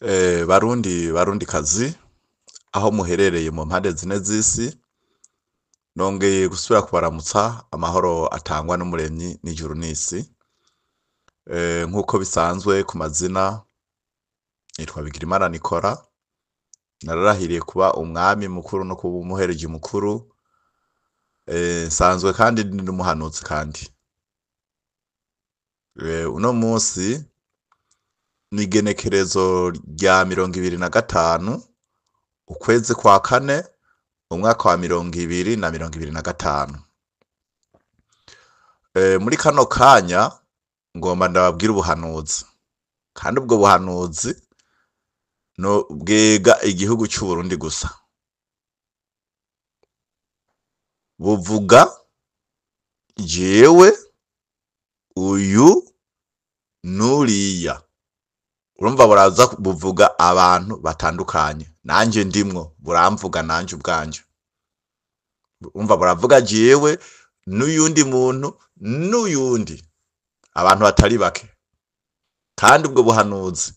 Barundi barundikazi aho muherereye mu mpande zine z'isi, nongeye gusubira kubaramutsa amahoro atangwa n'umuremyi n'ijuru n'isi. Nk'uko bisanzwe ku mazina nitwa Bigirimana Nikora, nararahiriye kuba umwami mukuru no kuba umuhereji mukuru, nsanzwe kandi ndi n'umuhanuzi kandi. Uno munsi n'igenekerezo rya 25 ukwezi kwa kane umwaka wa 2025. Muri kano kanya ngomba ndababwire ubuhanuzi, kandi ubwo buhanuzi no bwega igihugu c'Uburundi gusa. Buvuga jewe, uyu n'uriya. Urumva buraza buvuga abantu batandukanye, nanje ndimwo buramvuga nanje ubwanje. Urumva buravuga jewe n'uyundi muntu n'uyundi, abantu batari bake. Kandi ubwo buhanuzi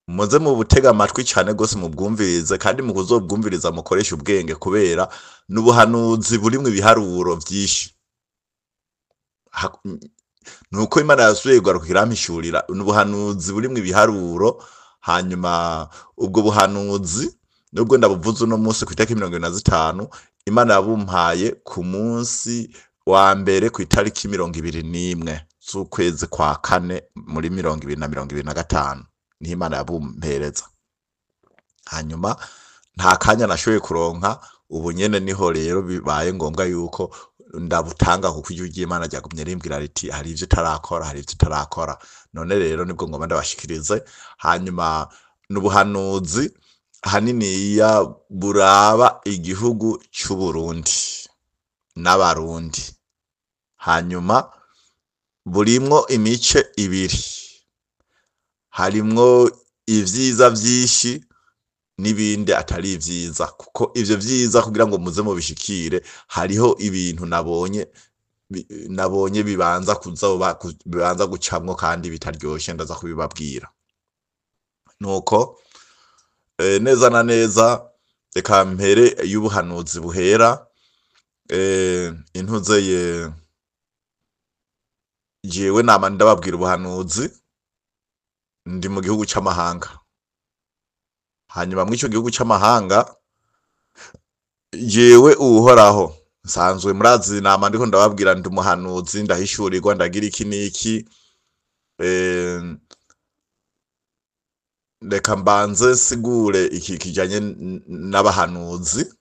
muze mubutege amatwi cane gose mubwumvirize, kandi mu kuzobwumviriza mukoreshe ubwenge, kubera n'ubuhanuzi burimwo ibiharuro vyinshi. Nuko Imana yasubiye kugaruka irampishurira n'ubuhanuzi burimwo ibiharuro. Hanyuma ubwo buhanuzi nubwo ndabuvuze uno munsi kw'itariki 25, Imana yabumpaye ku munsi wa mbere kw'itariki 21 z'ukwezi kwa kane muri 2025, niho Imana yabumpereza. Hanyuma nta kanya nashoboye kuronka, ubu nyene niho rero bibaye ngombwa yuko ndabutanga, kuko ijwi ry'Imana ryagumye rimbwira riti hari ivyo utarakora, hari ivyo utarakora. None rero nibwo ngomba ndabashikirize. Hanyuma n'ubuhanuzi haniniya buraba igihugu c'Uburundi n'Abarundi. Hanyuma burimwo imice ibiri, harimwo ivyiza vyinshi n'ibindi atari ivyiza, kuko ivyo vyiza kugira ngo muze mubishikire hariho ibintu nabonye bibanza kuzoba, bibanza gucamwo kandi bitaryoshe, ndaza kubibabwira. Nuko neza na neza reka mpere y'ubuhanuzi buhera. Intuzeye jewe nama ndababwira ubuhanuzi, ndi mu gihugu c'amahanga. Hanyuma mw'ico gihugu c'amahanga jewe Uhoraho nsanzwe murazi nama ndiko ndababwira ndi umuhanuzi, ndahishurirwa, ndagira iki n'iki. Reka mbanze nsigure iki kijanye n'abahanuzi.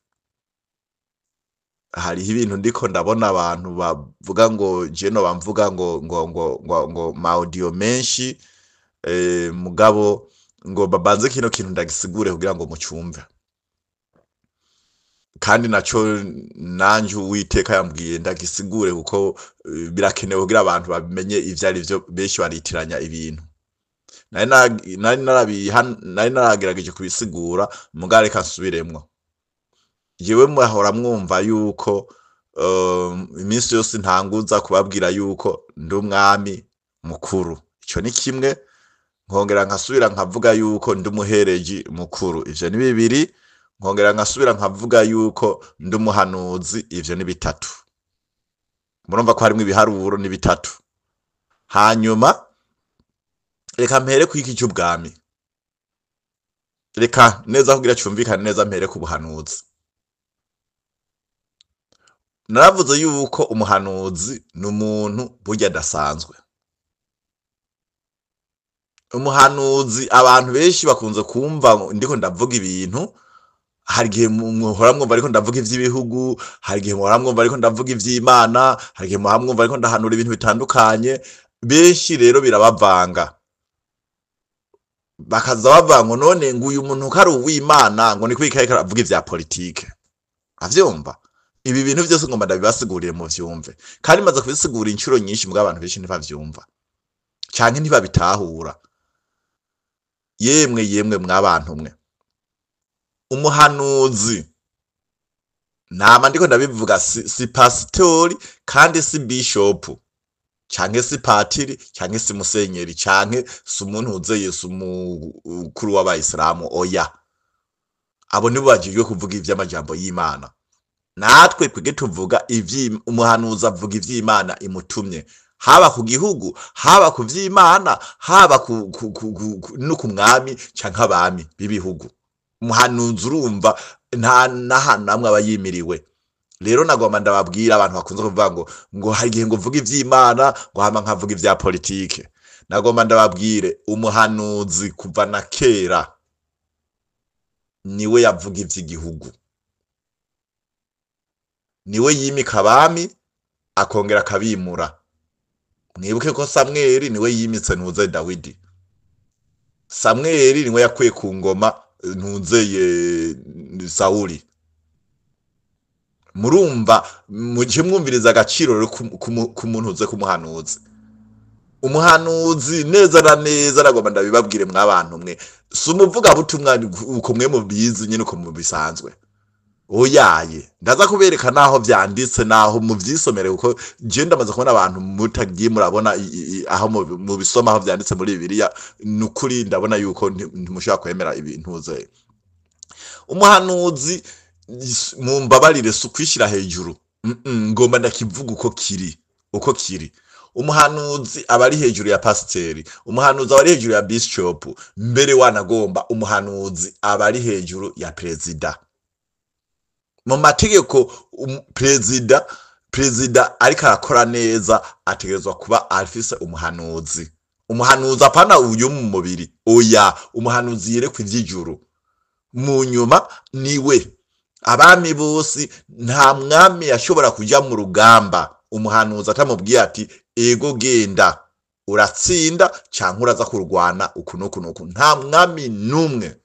Hariho ibintu ndiko ndabona abantu bavuga ngo je noba mvuga ngo ngo ngo ngo ngo ma audio menshi, mugabo ngo babanze kino kintu ndagisigure kugira ngo mucumve. Kandi naco nanje Uwiteka yambwiye ndagisigure, kuko birakenewe kugira abantu babimenye ivyo ari vyo, benshi baritiranya ibintu. Nari naragerageje kubisigura, mugabo reka nsubiremwo. Jewe mwahora mwumva yuko iminsi yose ntanguza kubabwira yuko ndi umwami mukuru, ico ni kimwe. Nkongera nkasubira nkavuga yuko ndi umuhereji mukuru, ivyo ni bibiri. Nkongera nkasubira nkavuga yuko ndi umuhanuzi, ivyo ni bitatu. Murumva ko harimwo ibiharuro, ni bitatu. Hanyuma reka mpere kw'iki c'ubwami, reka neza kugira cumvikane neza mpere ku buhanuzi. Naravuze yuko umuhanuzi ni umuntu burya adasanzwe. Umuhanuzi abantu benshi bakunze kumva ndiko ndavuga ibintu, hari igihe muhora mwumva ariko ndavuga ivy'ibihugu, hari igihe muhora mwumva ariko ndavuga ivy'Imana, hari igihe muhora mwumva ariko ndahanura ibintu bitandukanye. Benshi rero birabavanga, bakaza bavuga ngo none ngo uyu muntu ko ari uw'Imana ngo ni kubera ariko aravuga ivya politike. Avyumva ibi bintu vyose ngomba ndabibasigurire muvyumve, kandi maze kubisigura incuro nyinshi mugabo abantu benshi ntibavyumva canke ntibabitahura. Yemwe yemwe mwabantu mwe, umuhanuzi nama ndiko ndabivuga si pasitori kandi si bishopu. Canke si patiri, canke si musenyeri, canke si umuntu uzeye, si umukuru w'abayisilamu, oya. Abo nibo bajejwe kuvuga ivy'amajambo y'Imana. Natwe twige tuvuga umuhanuzi avuga ivy'Imana imutumye, haba ku gihugu, haba ku vy'Imana, haba no ku mwami canke abami b'ibihugu. Umuhanuzi urumva nta n'ahantu namwe aba yimiriwe. Rero nagomba ndababwira abantu bakunze kuvuga ngo hari igihe ngo mvuga ivy'Imana, ngo hama nkavuga ivya politike. Nagomba ndababwire, umuhanuzi kuva na kera niwe yavuga ivy'igihugu, niwe yimika abami akongera akabimura. Mwibuke ko Samweli niwe yimitse ntuze Dawidi. Samweli niwe yakuye ku ngoma ntuzeye Sawuli. Murumva muje mwumviriza agaciro rero ku muntu uze kumuhanuzi. Umuhanuzi neza na neza nagomba ndabibabwire mwabantu mwe, si umuvuga butumwa uko mwe mubizi nyine uko mubisanzwe. Oyaye, ndaza kubereka naho vyanditse, naho muvyisomere, kuko je ndamaze kubona abantu mutagiye murabona aho mubisoma aho vyanditse muri Bibiliya. Nukuri ndabona yuko ntimushobora kwemera ibintu ze. Umuhanuzi, mumbabarire, si ukwishira hejuru. Ngomba ndakivuga uko kiri, uko kiri. Umuhanuzi aba ari hejuru ya pasiteri, umuhanuzi aba ari hejuru ya bishop, mbere wanagomba umuhanuzi aba ari hejuru ya perezida. Mu mategeko perezida ariko arakora neza ategerezwa kuba afise umuhanuzi. Umuhanuzi apana uyu mu mubiri, oya, umuhanuzi yerekwa ivy'ijuru. Mu nyuma niwe abami bose, nta mwami yashobora kuja mu rugamba umuhanuzi atamubwiye ati: "Ego, genda uratsinda, canke uraza kurwana uku n'uku n'uku." Nta mwami n'umwe,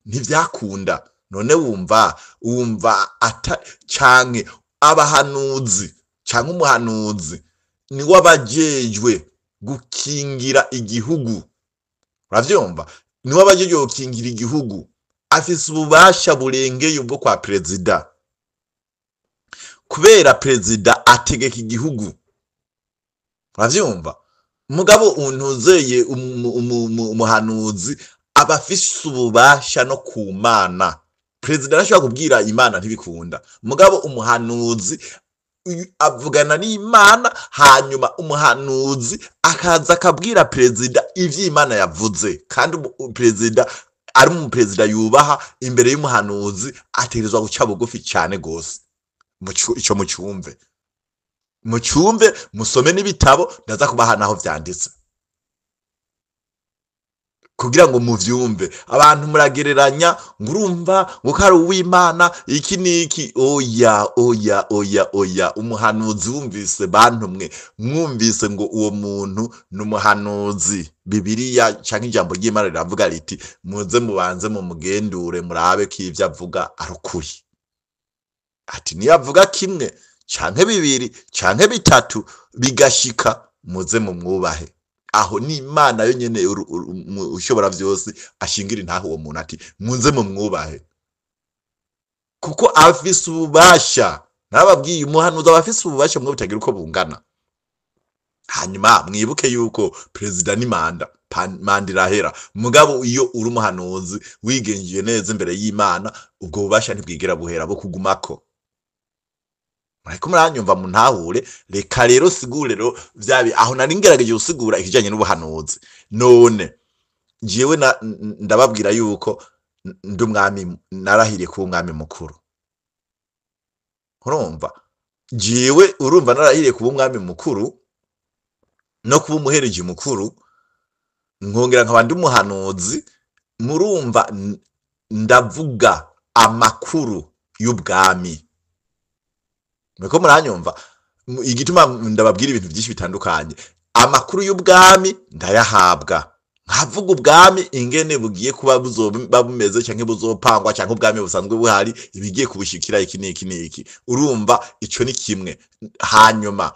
ntivyakunda. None wumva ata canke abahanuzi canke umuhanuzi niwe abajejwe gukingira igihugu. Uravyumva, niwe abajejwe gukingira igihugu, afise ububasha burengeye ubwo kwa perezida, kubera perezida ategeka igihugu. Uravyumva? Mugabo untuzeye umuhanuzi aba afise ububasha no ku Mana. Perezida arashobora kubwira Imana ntibikunda, mugabo umuhanuzi avugana n'Imana, hanyuma umuhanuzi akaza akabwira perezida ivyo Imana yavuze. Kandi perezida ari umuperezida yubaha, imbere y'umuhanuzi ategerezwa guca bugufi cyane gose. Ico mucyumve, mucyumve, musome n'ibitabo, ndaza kubaha naho vyanditse kugira ngo muvyumve. Abantu muragereranya ngo urumva ngo ko ari uw'Imana iki n'iki. Oya, oya, oya, oya. Umuhanuzi wumvise, bantu mwe mwumvise ngo uwo muntu ni umuhanuzi, Bibiliya canke ijambo ry'Imana riravuga riti: "Muze mubanze mumugendure, murabe ko ivyo avuga ari ukuri." Ati: "Niyo avuga kimwe canke bibiri canke bitatu bigashika, muze mumwubahe." Aho ni Imana yo nyene ushobora vyose ashingira intaho uwo muntu, ati: "Muze mumwubahe," kuko afise ububasha. Nababwiye, umuhanuzi aba afise ububasha mwe butagira uko bungana. Hanyuma mwibuke yuko perezida ni manda, manda irahera. Mugabo iyo uri umuhanuzi wigenjeje neza imbere y'Imana, ubwo bubasha ntibwigera buhera, bwo kugumako. Muriko muranyumva? Muntahure. Reka rero sigure rero vyabi aho nari ngerageje gusigura ikijanye n'ubuhanuzi. None jewe ndababwira yuko ndi umwami, narahiriye kuba umwami mukuru. Urumva jewe, urumva narahiriye kuba umwami mukuru no kuba umuhereji mukuru, nkongera nkaba ndi umuhanuzi. Murumva ndavuga amakuru y'ubwami. Muriko muranyumva? Igituma ndababwira ibintu byinshi bitandukanye, amakuru y'ubwami ndayahabwa, nkavuga ubwami ingene bugiye kuba buzoba bumeze, canke buzopangwa, canke ubwami busanzwe buhari, ibigiye kubushikira, iki n'iki n'iki. Urumva ico ni kimwe. Hanyuma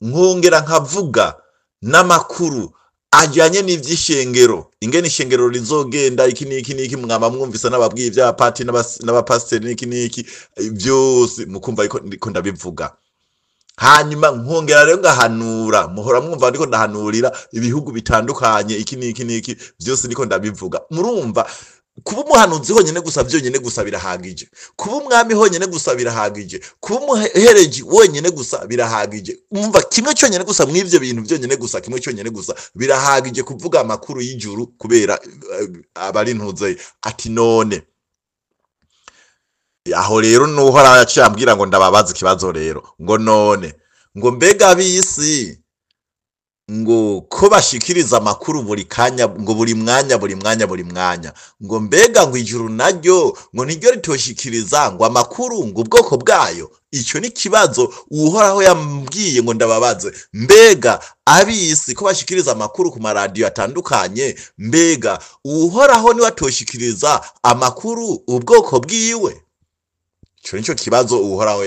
nkongera nkavuga n'amakuru ajyanye n'ivy'ishengero, ingene ishengero rizogenda, iki n'iki n'iki. Mwaba mwumvise n'ababwiye ivy'abapati n'abapasiteri n'iki n'iki byose, mukumva yuko ndiko ndabivuga. Hanyuma nkongera rero ngahanura, muhora mwumva ndiko ndahanurira ibihugu bitandukanye, iki n'iki n'iki byose ndiko ndabivuga. Murumva kuba umuhanuzi honyine gusa byonyine gusa birahagije, kuba umwami honyine gusa birahagije, kuba umuhereji wonyine gusa birahagije. Umva, kimwe cyonyine gusa mw'ivyo bintu byonyine gusa, kimwe cyonyine gusa birahagije kuvuga amakuru y'ijuru, kubera abari ntuze ati none aho rero nuhora yaciye ambwira ngo ndababaza ikibazo rero, ngo none ngo mbega ab'isi ngo ko bashikiriza amakuru buri kanya, ngo buri mwanya buri mwanya buri mwanya, ngo mbega ngo ijuru naryo ngo niryo ritoshikiriza ngo amakuru ngo ubwoko bwayo? Icyo ni kibazo Uhoraho yambwiye ngo ndababaze, mbega ab'isi ko bashikiriza amakuru ku maradiyo atandukanye, mbega Uhoraho niwe atoshikiriza amakuru ubwoko bwiwe? Ico nico kibazo Uhoraho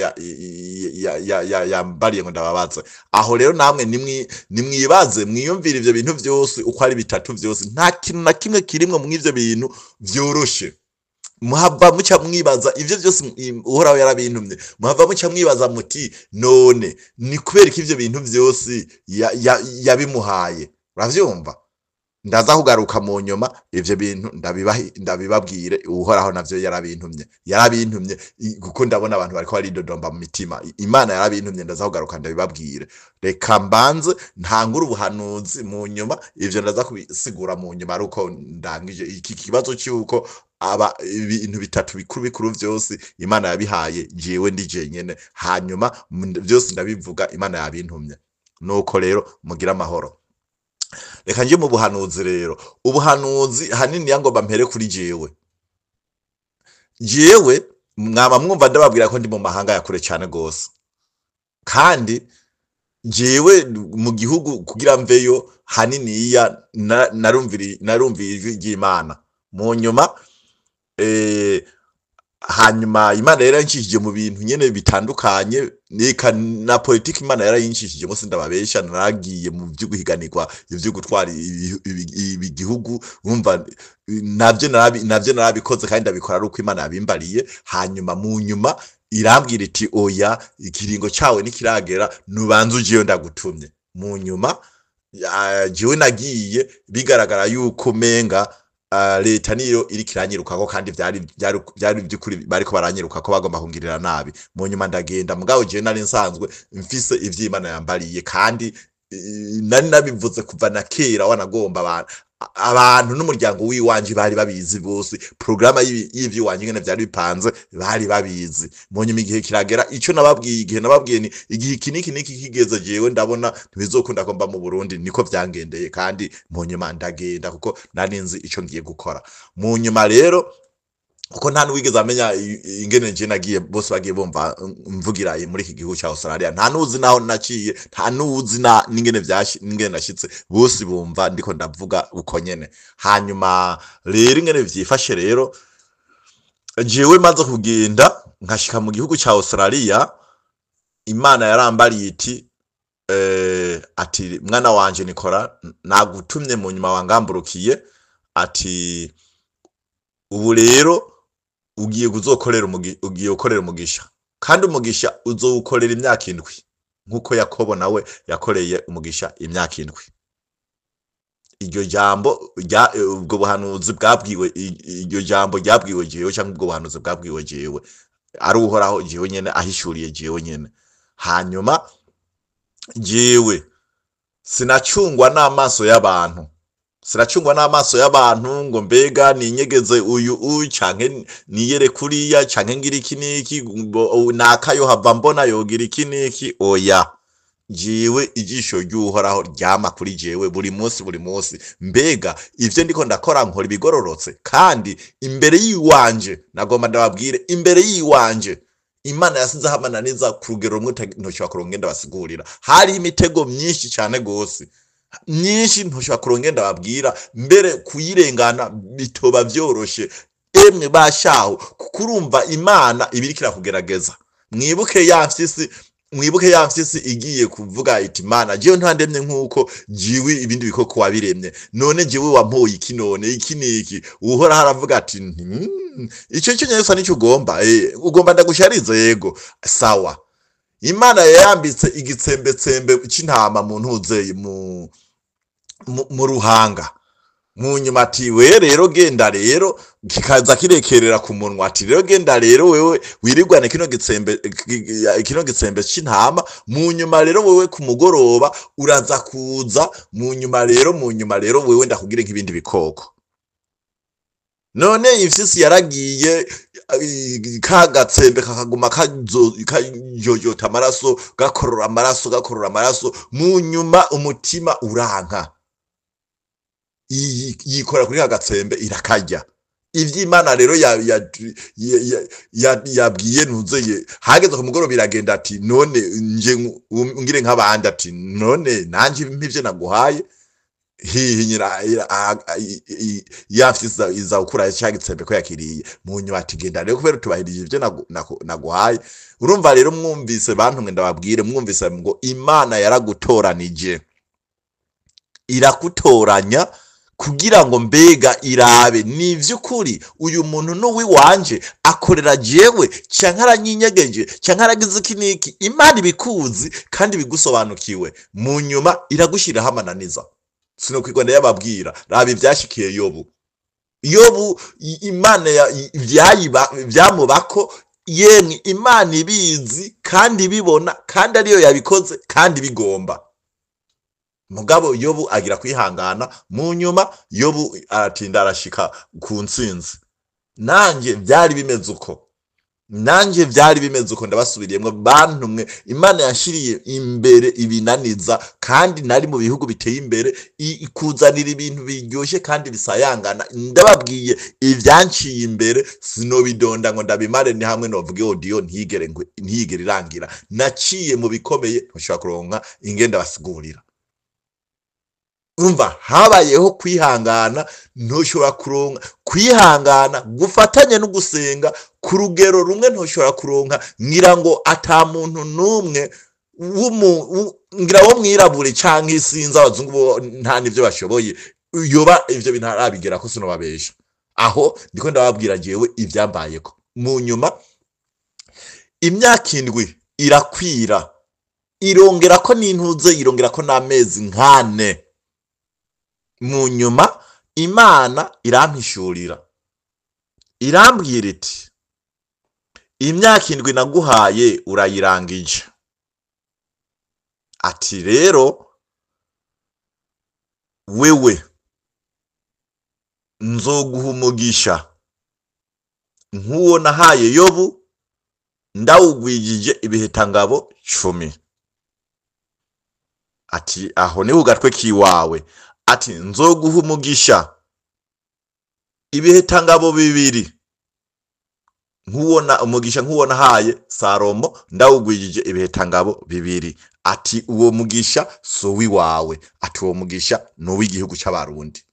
yambariye ngo ndababaze. Aho rero namwe nimwibaze, mwiyumvire ivyo bintu vyose uko ari bitatu vyose, nta kintu na kimwe kirimwo mw'ivyo bintu vyoroshe. Muhava muca mwibaza ivyo vyose, Uhoraho yarabintumye, muhava muca mwibaza muti none ni kubera ko ivyo bintu vyose yabimuhaye? Uravyumva? Ndaza kugaruka mu nyuma ivyo bintu ndabibabwire. Uhoraho navyo yarabintumye, kuko ndabona abantu bariko baridodomba mu mitima. Imana yarabintumye, ndaza kugaruka ndabibabwire. Reka mbanze ntangure ubuhanuzi, mu nyuma ivyo ndaza kubisigura mu nyuma, ari uko ndangije iki kibazo cy'uko aba ibintu bitatu bikuru bikuru vyose Imana yabihaye jewe ndi jenyene. Hanyuma vyose ndabivuga, Imana yabintumye. Nuko rero mugira amahoro. Reka nje mu buhanuzi rero. Ubuhanuzi hanini yangomba mpere kuri jewe. Jewe mwaba mwumva ndababwira ko ndi mu mahanga ya kure cyane gose, kandi jewe mu gihugu kugira mveyo haniniya narumvira ijwi ry'Imana mu nyuma. Hanyuma Imana yarayincishije mu bintu nyene bitandukanye, eka na politiki Imana yarayincishije mose, ndababesha, naragiye mu vyo guhiganirwa ivyo gutwara ibi gihugu. Urumva navyo narabikoze, kandi ndabikora ari uko Imana yabimbariye. Hanyuma mu nyuma irambwira iti oya, ikiringo cawe nikiragera, nubanze ujeyo ndagutumye. Mu nyuma jewe nagiye bigaragara yuko menga leta niyo iriko iranyirukako, kandi vyari vy'ukuri bariko baranyirukako, bagomba kungirira nabi. Mu nyuma ndagenda, mugabo jewe nari nsanzwe mfise ivy'Imana yambariye, kandi nari nabivuze kuva na kera, wanagomba abantu n'umuryango w'iwanje bari babizi bose, programa y'ivy'iwanje ingene vyari bipanze bari babizi. Mu nyuma igihe kiragera, ico nababwiye, igihe nababwiye ni igihe iki niki niki kigeze, jewe ndabona ntibizokunda ko mba mu Burundi. Niko vyangendeye, kandi mu nyuma ndagenda kuko nari nzi ico ngiye gukora. Mu nyuma rero, kuko nta n'uwigeze amenya ingene nje nagiye, bose bagiye bumva mvugira muri iki gihugu ca Australia, nta n'uzi naho naciye, nta n'uzi na n'ingene n'ingene nashitse, bose bumva ndiko ndavuga uko nyene. Hanyuma rero ingene vyifashe rero, jewe maze kugenda nkashika mu gihugu ca Australia, Imana yarambariye iti ati mwana wanje Nikora, nagutumye mu nyuma wangamburukiye, ati ubu rero ugiye kuzokorera ugiye gukorera umugisha, kandi umugisha uzowukorera imyaka 7, nkuko Yakobo nawe yakoreye umugisha imyaka 7. Iryo jambo rya ubwo buhanuzi bwabwiwe, iryo jambo ryabwiwe jewe, cyangwa ubwo buhanuzi bwabwiwe jewe, ari Uhoraho jewe nyene ahishuriye jewe nyene. Hanyuma jewe sinacungwa n'amaso y'abantu, sinacungwa n'amaso y'abantu ngo mbega ninyegeze uyu uyu canke niyere kuriya canke ngira iki niki, nakayo hava mbona yogira iki niki. Oya, jewe ijisho ry'Uhoraho ryama kuri jewe buri munsi buri munsi. Mbega ivyo ndiko ndakora nkora ibigororotse, kandi imbere yiwanje nagomba ndababwire, imbere yiwanje Imana yasize amananiza ku rugero rumwe ntoshobora kuronka ndabasigurira. Hari imitego myinshi cyane gose, myinshi ntoshobora kuronka ndababwira, mbere kuyirengana bitoba vyoroshe. Emwe bashaho, kuko urumva Imana ibiriko irakugerageza. Mwibuke ya mfyisi, mwibuke ya mfyisi igiye kuvuga iti Mana jewe ntandemye nkuko jiwe ibindi bikoko wabiremye, none jewe wampoye iki, none iki niki? Uhoraho aravuga ati ico cyo nyene nico ugomba, ugomba ndagusharize, yego sawa. Imana yayambitse igitsembetsembe c'intama mu ntuze mu ruhanga. Mu nyuma ati we rero genda rero, kikaza kirekerera ku munwa, ati rero genda rero wewe wirigwane kino gitsembe, kino gitsembe c'intama. Mu nyuma rero wewe ku mugoroba uraza kuza, mu nyuma rero wewe ndakugire nk'ibindi bikoko. None imfyisi yaragiye, ka gatsembe kakaguma kajoyota amaraso, gakorora amaraso, gakorora amaraso. Mu nyuma umutima uranka, yikora kuri ka gatsembe irakarya. Ivy'Imana rero yabwiye ntuzeye, hageze ku mugoroba iragenda ati none nje ngire nk'abandi, ati none nanje mpivye naguhaye hihinyira yafisa iza gukura cya gitsembe ko yakiriye. Mu nyuma ati genda rero kubera utubahirije ivyo naguhaye. Urumva rero mwumvise bantu mwe ndababwire, mwumvise ngo Imana yaragutoranije, irakutoranya kugira ngo mbega irabe ni vy'ukuri uyu muntu n'uwiwanje, akorera jewe canke aranyinyegeye canke aragize iki n'iki. Imana ibikuzi kandi bigusobanukiwe, mu nyuma iragushiraho amananiza. Sinokwirwa ndayababwira, raba ivyashikiye Yobu. Yobu Imana vyamubako, yemwe Imana ibizi kandi ibibona kandi ariyo yabikoze kandi bigomba. Mugabo Yobu agira kwihangana, mu nyuma Yobu aratinda arashika ku ntsinzi. Nanje vyari bimeze uko, nanje vyari bimeze uko, ndabasubiriyemwo bantu mwe. Imana yashiriye imbere ibinaniza, kandi nari mu bihugu biteye imbere, ikuzanira ibintu biryoshe kandi bisayangana. Ndababwiye ivyanciye imbere sinobidonda ngo ndabimare, ni hamwe novuge audio ntiyigere ntiyigere irangira. Naciye mu bikomeye ntushobora kuronka ingenda basigurira. Umva habayeho kwihangana, ntushobora kuronka kwihangana gufatanye no gusenga ku rugero rumwe, ntushobora kuronka ngira ngo ata muntu numwe ngira wo mwirabure canke isinza abazungu bo nta nivyo bashoboye, yoba ivyo bintu arabigera ko sinobabesha. Aho ndiko ndababwira jewe ivyambayeko. Mu nyuma imyaka 7 irakwira, irongera ko n'intuze, irongera ko n'amezi nkane. Mu nyuma Imana irampishurira, irambwira iti imyaka 7 naguhaye urayirangije. Ati rero wewe nzoguha umugisha nk'uwo nahaye Yobu, ndawugwijije ibihetangabo 10. Ati aho niho gatwe kiwawe. Ati nzoguha umugisha ibihetangabo 2 nk'uwo umugisha nk'uwo nahaye Salomo, ndawugwijije ibihetangabo 2. Ati uwo mugisha so wiwawe, ati uwo mugisha ni uw'igihugu c'Abarundi.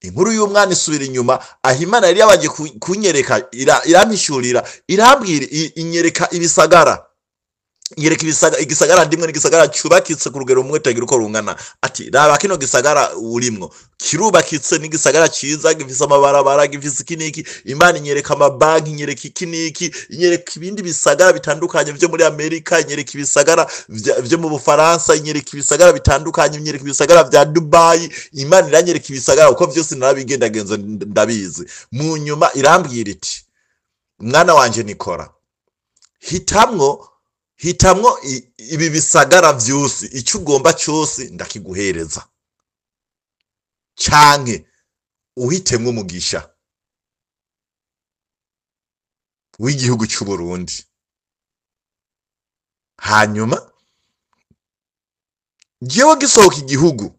Inkuru y'umwana isubira inyuma, aho Imana yari yabaje kunyereka, irampishurira, irambwira, inyereka ibisagara, inyereka igisagara ndimwe n'igisagara cubakitse ku rugero rumwe tagira uko rungana. Ati raba kino gisagara urimwo kirubakitse, n'igisagara ciza gifise amabarabara, gifise iki n'iki. Imana inyereka amabanki, inyereka iki n'iki, inyereka ibindi bisagara bitandukanye vyo muri Amerika, inyereka ibisagara vyo mu Bufaransa, inyereka ibisagara bitandukanye, inyereka ibisagara vya Dubai. Imana iranyereka ibisagara uko vyose narabigendagenza ndabizi. Mu nyuma irambwira iti mwana wanje Nikora, hitamwo ibi bisagara vyose, ico ugomba cyose ndakiguhereza, canke uhitemwo umugisha w'igihugu c'u Burundi. Hanyuma jewe gisohoka igihugu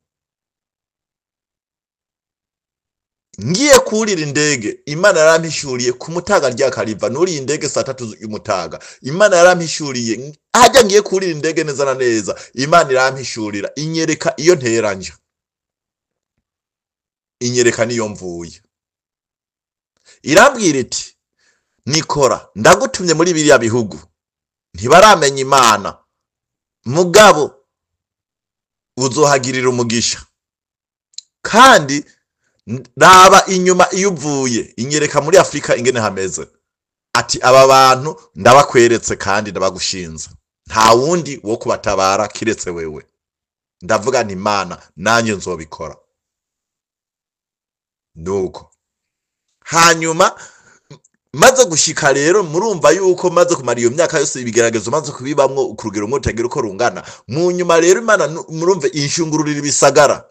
ngiye kurira indege, Imana yarampishuriye ku mutaga rya Kariva, nuriye indege saa 3 y'umutaga. Imana yarampishuriye hajya ngiye kurira indege neza na neza, Imana irampishurira inyereka iyo nteranja, inyereka niyo mvuye. Irambwira iti Nikora, ndagutumye muri biriya bihugu ntibaramenya Imana, mugabo uzohagirira umugisha, kandi raba inyuma iyo uvuye, inyereka muri Afrika ingene hameze. Ati aba bantu ndabakweretse kandi ndabagushinze, nta wundi wo kubatabara kiretse wewe. Ndavuga nti Imana, nanjye nzobikora. Nuko hanyuma maze gushika rero, murumva yuko maze kumara iyo myaka yose, ibigeragezo maze kubibamwo ku rugero rumwe rutagira uko rungana. Mu nyuma rero Imana murumve inshungururira ibisagara,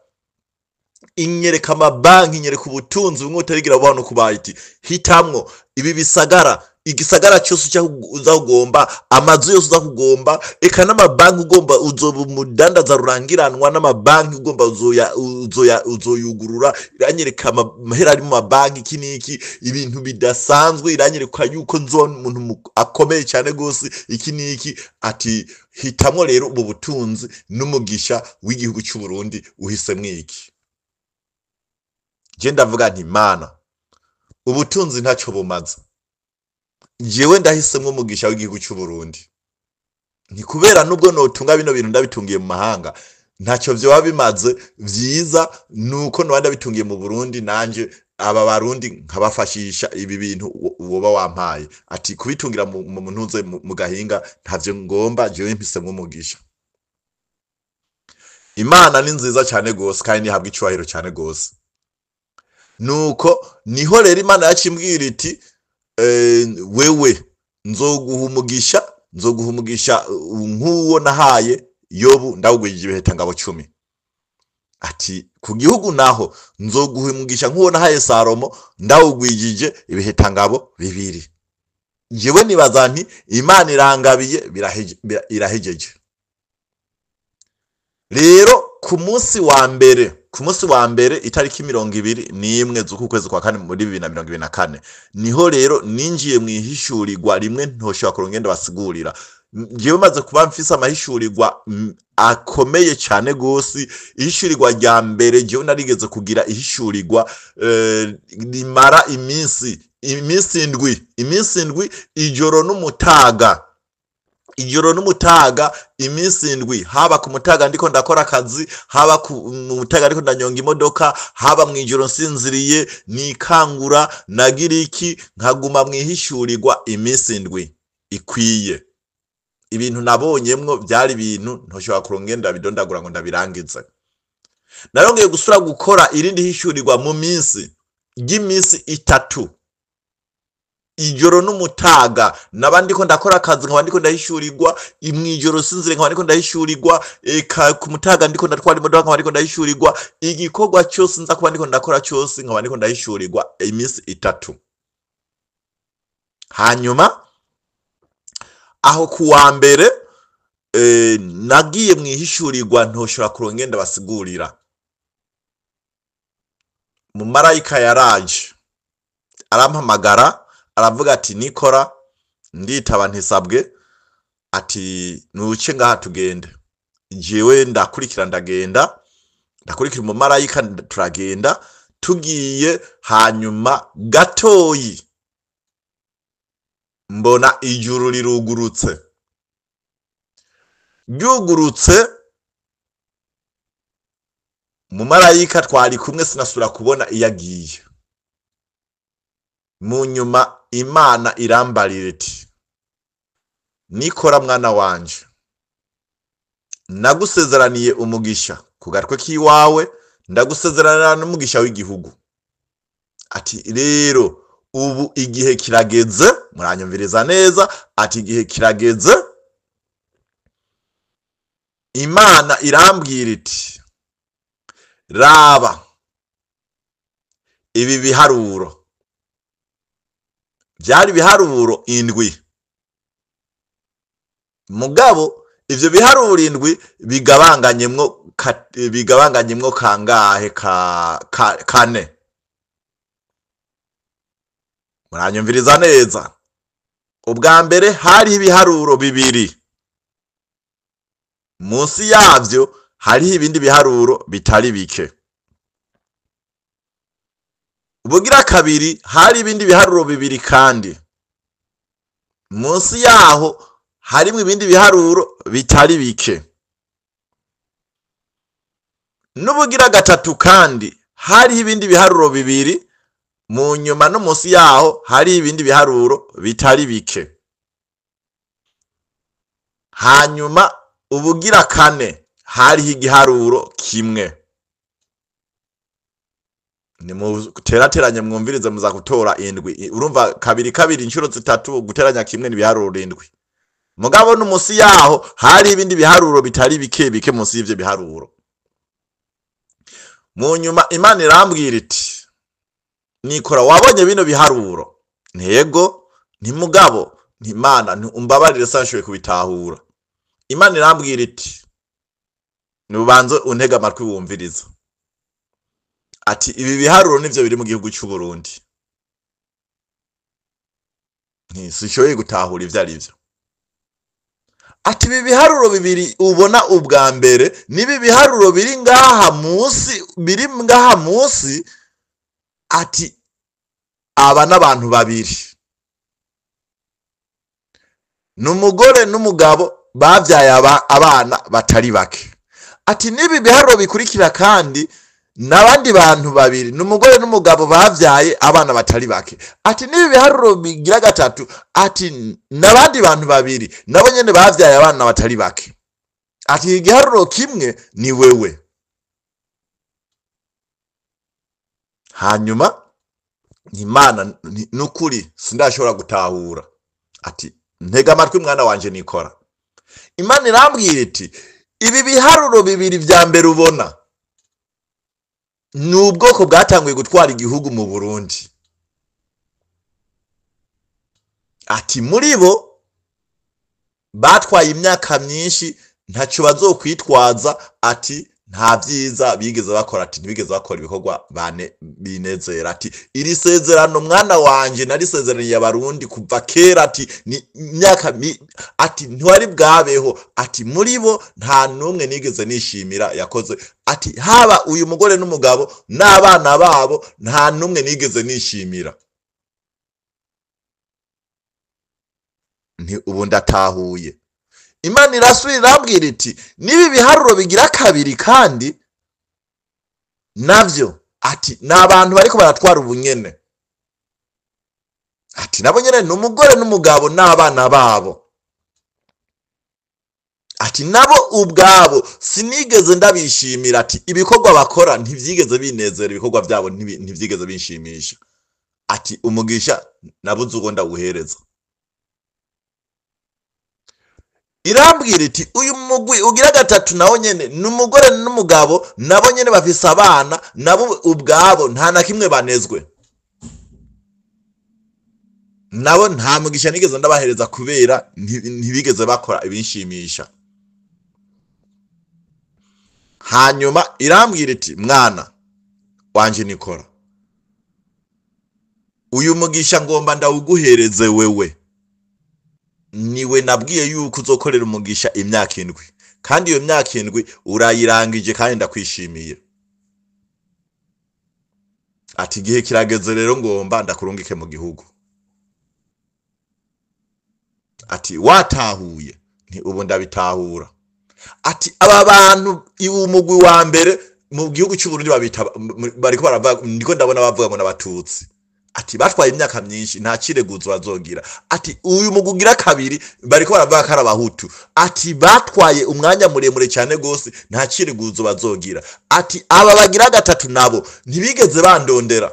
inyereka amabanki, inyereka ubutunzi bumwe utarigira bubaho no kubaye. Iti hitamwo ibi bisagara, igisagara cyose uza kugomba, amazu yose uza kugomba, eka n'amabanki ugomba, uzoba umudandaza rurangiranwa n'amabanki ugomba, uzoyugurura. Iranyereka amahera ari mu mabanki, iki n'iki, ibintu bidasanzwe. Iranyereka yuko nzobona umuntu akomeye cyane rwose, iki n'iki. Ati hitamwo rero ubu butunzi n'umugisha w'igihugu cy'u Burundi, uhisemwo iki? Je ndavuga nti Mana, ubutunzi ntacyo bumaze, jewe ndahisemwo umugisha w'igihugu cy'u Burundi. Ni kubera nubwo notunga bino bintu ndabitungiye mu mahanga, ntacyo vyoba bimaze. Vyiza nuko noba ndabitungiye mu Burundi, nanje aba Barundi nkabafashisha ibi bintu woba wampaye. Ati kubitungira mu ntuze mu gahinga ntavyo ngomba, jewe mpisemwo umugisha. Imana ni nziza cyane gose kandi nihabwa icubahiro cyane gose. Nuko niho rero Imana yacimbwira iti wewe nzoguha umugisha, nzoguha umugisha nk'uwo nahaye Yobu, ndawugwije ibiheta 10. Ati ku gihugu naho nzoguha umugisha nk'uwo nahaye Salomo, ndawugwijije ibiheta 2. Jewe nibaza nti Imana irangabiye, irahejeje. Rero ku munsi wa mbere, ku munsi wa mbere itariki 21 z'uku kwezi kwa kane muri 2024, niho rero ninjiye mu ihishurirwa rimwe ntoshobora kurongenda basigurira. Jewe maze kuba mfise amahishurirwa akomeye cyane gose. Ihishurirwa rya mbere, jewe narigeze kugira ihishurirwa rimara iminsi indwi, iminsi indwi, ijoro n'umutaga, ijoro n'umutaga, iminsi indwi. Haba ku mutaga ndiko ndakora akazi, haba ku mutaga ndiko ndanyonga imodoka, haba mu ijoro nsinziriye nikangura nagira iki, nkaguma mwihishurirwa iminsi indwi ikwiye. Ibintu nabonyemwo byari ibintu ntoshobora kurongenda bidondagura ngo ndabirangize. Narongeye gusura gukora irindi hishurirwa mu minsi ry'iminsi 3, ijoro n'umutaga, naba ndiko ndakora akazi nkaba ndiko ndahishurirwa, mwijoro sinzire nkaba ndiko ndahishurirwa, eka ku mutaga ndiko ndatwara imodoka nkaba ndiko ndahishurirwa, igikorwa cyose nza kuba ndiko ndakora cyose nkaba ndiko ndahishurirwa iminsi 3. Hanyuma aho kuwa mbere nagiye mwihishurirwa ntoshobora kurongenda basigurira. Mumarayika yaraje arampamagara, aravuga ati nikora. Nditaba ntisabwe. Ati nuce ngaha tugende. Jewe ndakurikira, ndagenda, ndakurikira umumarayika, turagenda. Tugiye hanyuma gatoyi mbona ijuru rirugurutse, ryugurutse, umumarayika twari kumwe sinasubira kubona iyo agiye. Mu nyuma Imana irambarira iti nikora mwana wanje, nagusezeraniye umugisha ku gatwe k'iwawe, ndagusezeranira n'umugisha w'igihugu. Ati rero ubu igihe kirageze, muranyumviriza neza, ati igihe kirageze. Imana irambwira iti raba ibi biharuro, byari biharuro 7, mugabo ivyo biharuro 7 bigabanganyemwo kangahe? Kane. Muranyumviriza neza. Ubwa mbere hari ibiharuro 2, munsi yavyo hariho ibindi biharuro bitari bike. Ubugira kabiri hari ibindi biharuro 2, kandi munsi yaho harimo ibindi biharuro bitari bike. N'ubugira gatatu kandi hariho ibindi biharuro 2, Mu nyuma no munsi yaho hari ibindi biharuro bitari bike. Hanyuma ubugira kane hariho igiharuro kimwe. Nimuterateranye mwumvirize muza gutora indwi. Urumva kabiri kabiri inshuro zitatu guteranya kimwe n'ibiharuro indwi. Mugabo no munsi yaho hari ibindi biharuro bitari bike bike munsi y'ivyo biharuro. Mu nyuma Imana irambwira iti, Nikora wabonye bino biharuro? Ntego, nti mugabo, nti Imana umbabarire sanshoboye kubitahura. Imana irambwira iti, nubanze untege amatwi wumviriza. Ati ibi biharuro nivyo biri mu gihugu cy'u Burundi. Nti sishoboye gutahura ivyo ari vyo. Ati ibi biharuro bibiri ubona ubwa mbere nibi biharuro biri ngaha munsi, biri ngaha munsi. Ati aba n'abantu babiri, n'umugore n'umugabo bavyaye abana batari bake. Ati nibi biharuro bikurikira kandi n'abandi bantu babiri, n'umugore n'umugabo bavyaye abana batari bake. Ati nibi biharuro bigira gatatu, ati n'abandi bantu babiri nabo nyene bavyaye abana batari bake. Ati igiharuro kimwe ni wewe. Hanyuma Imana nukuri sindashobora gutahura. Ati ntega amatwi mwana wanje Nikora. Imana irambwira iti ibi biharuro bibiri vya mbere ubona ni ubwoko bwatanguye gutwara igihugu mu Burundi. Ati muri bo batwaye imyaka myinshi ntaco bazokwitwaza. Ati nta vyiza bigeze bakora, ati ntibigeze bakora ibikorwa bane binezera. Ati iri sezerano mwana wanje narisezeraniye abarundi kuva kera, ati ni imyaka ati ntiwari bwabeho. Ati muri bo nta numwe nigeze nishimira yakoze. Ati haba uyu mugore n'umugabo n'abana babo nta numwe nigeze nishimira. Nti ubu ndatahuye. Imana irasubira irambwira iti nibi biharuro bigira kabiri kandi navyo, ati n'abantu bariko baratwara ubunyene. Ati nabo nyene n'umugore n'umugabo n'abana babo. Ati nabo ubwabo sinigeze ndabishimira. Ati ibikorwa bakora ntivyigeze binezera, ibikorwa vyabo ntivyigeze binshimisha. Ati umugisha nabuze uko ndawuhereza. Irambwira iti uyu mugwi ugira gatatu nawo nyene n'umugore n'umugabo nabo nyene bafise abana nabo ubwabo nta na kimwe banezwe. Nabo nta mugisha nigeze ndabahereza kubera ntibigeze bakora ibinshimisha. Hanyuma irambwira iti mwana wanje Nikora, uyu mugisha ngomba ndawuguhereze wewe. Niwe nabwiye yuko uzokorera umugisha imyaka indwi, kandi iyo myaka indwi urayirangije kandi ndakwishimiye. Ati igihe kirageze rero ngomba ndakurungike mu gihugu. Ati watahuye? Nti ubu ndabitahura. Ati aba bantu umugwi wa mbere mu gihugu cy'u Burundi babita bariko baravuga, ndiko ndabona bavuga ngo n'abatutsi. Ati batwaye imyaka myinshi nta kireguzo bazogira. Ati uyu mugugira kabiri bariko baravuga ko ari abahutu. Ati batwaye umwanya muremure cyane gose nta kireguzo bazogira. Ati aba bagira gatatu nabo ntibigeze bandondera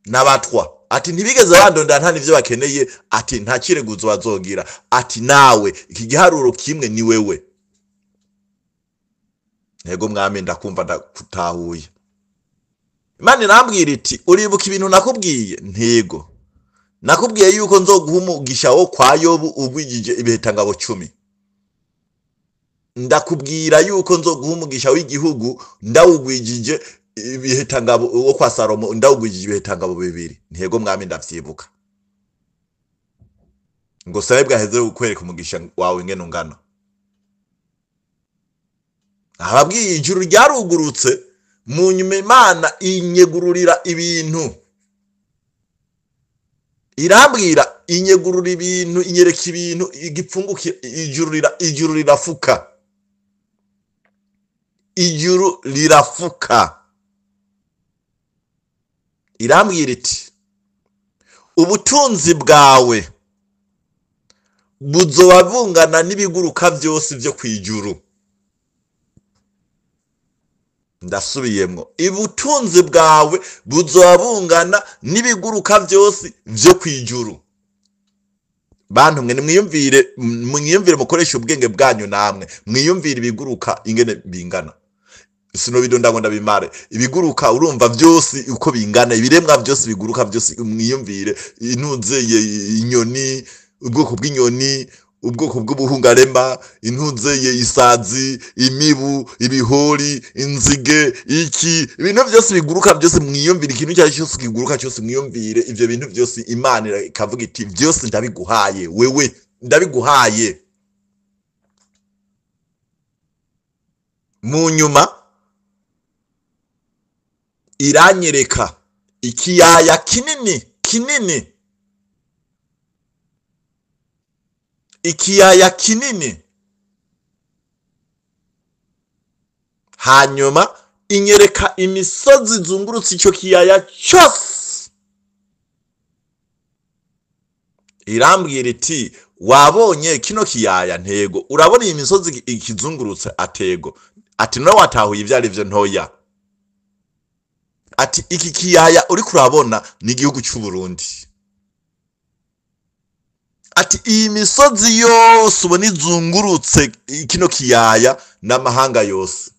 nabatwa. Ati ntibigeze bandondera nta nivyo bakeneye. Ati nta kireguzo bazogira. Ati nawe iki giharuro kimwe ni wewe. Ntego mwami ndakumva ndakutahuye. Imana irambwira iti uribuka ibintu nakubwiye? Ntego nakubwiye yuko nzoguha umugisha wo kwa Yobu ugwijije ibihitangabo 10. Ndakubwira yuko nzoguha umugisha w'igihugu ndawugwijije ibihitangabo wo kwa Salomo ndawugwijije ibihitangabo 2. Ntego mwami ndavyibuka. Ngo sabe bwaheze kukwereka umugisha wawe ingene ungana. Ababwiye ijuru ryarugurutse mu nyuma Imana inyegururira ibintu. Irambwira inyegurura ibintu, inyereka ibintu igipfunguki, ijuru rirafuka. Ijuru rirafuka. Irambwira iti Ubutunzi bwawe buzoba bungana n'ibiguruka byose byo kwijuru. Ndasubiyemwo, ubutunzi bwawe buzoba bungana n'ibiguruka byose byo kwijuru. Bantu mwe nimwiyumvire, mwiyumvire, mukoresha ubwenge bwanyu namwe mwiyumvire ibiguruka ingene bingana. Sinobidonda ngo ndabimare. Ibiguruka urumva byose uko bingana, ibiremwa byose biguruka byose mwiyumvire, intuze inyoni, ubwoko bw'inyoni, ubwoko bw'ubuhungarema, intuze isazi, imibu, ibihori, inzige, iki, ibintu byose biguruka byose mwiyumvire, ikintu icyo ari cyo cyose kiguruka cyose mwiyumvire, ivyo bintu byose Imana ikavuga iti byose ndabiguhaye wewe, ndabiguhaye. Mu nyuma iranyereka ikiyaya kinini kinini, ikiyaya kinini. Hanyuma inyereka imisozi izungurutse icyo kiyaya cyose. Irambwira iti wabonye kino kiyaya ntego, urabona iyi misozi ikizungurutse atego. Ati nawe watahuye ibyo ari byo ntoya. Ati iki kiyaya uri kurabona ni igihugu cy'u Burundi. Ati iyi misozi yose ubona izungurutse kino kiyaya n'amahanga yose.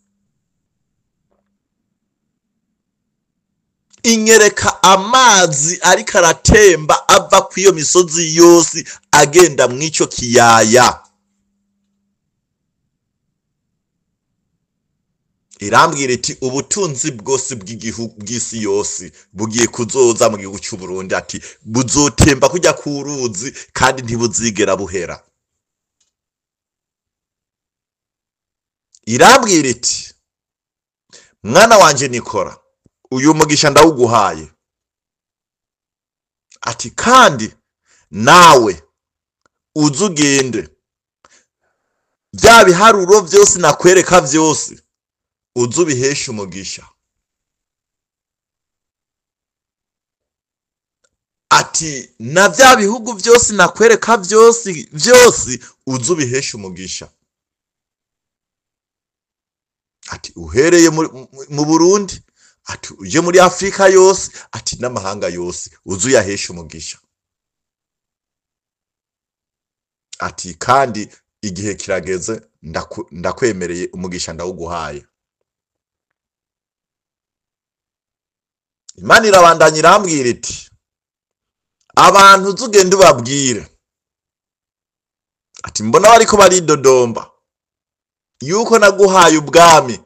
Inyereka amazi ariko aratemba ava ku iyo misozi yose agenda mw'icyo kiyaya. Irambwira iti ubutunzi bwose bw'igihugu bw'isi yose bugiye kuzoza mu gihugu cy'u Burundi. Ati buzotemba kujya ku ruzi kandi ntibuzigera buhera. Irambwira iti mwana wanje Nikora, uyu mugisha ndawuguhaye. Ati kandi nawe uzugende bya biharuro byose nakwereka byose uzubihesha umugisha. Ati na bya bihugu byose nakwereka byose byose uzubihesha umugisha. Ati uhereye mu Burundi, ati uje muri Afrika yose, ati n'amahanga yose uzuyahesha umugisha. Ati kandi igihe kirageze, ndakwemereye umugisha ndawuguhaye. Imana irabandanya irambwira iti abantu uzugenda ubabwire. Ati mbona bariko baridodomba yuko naguhaye ubwami,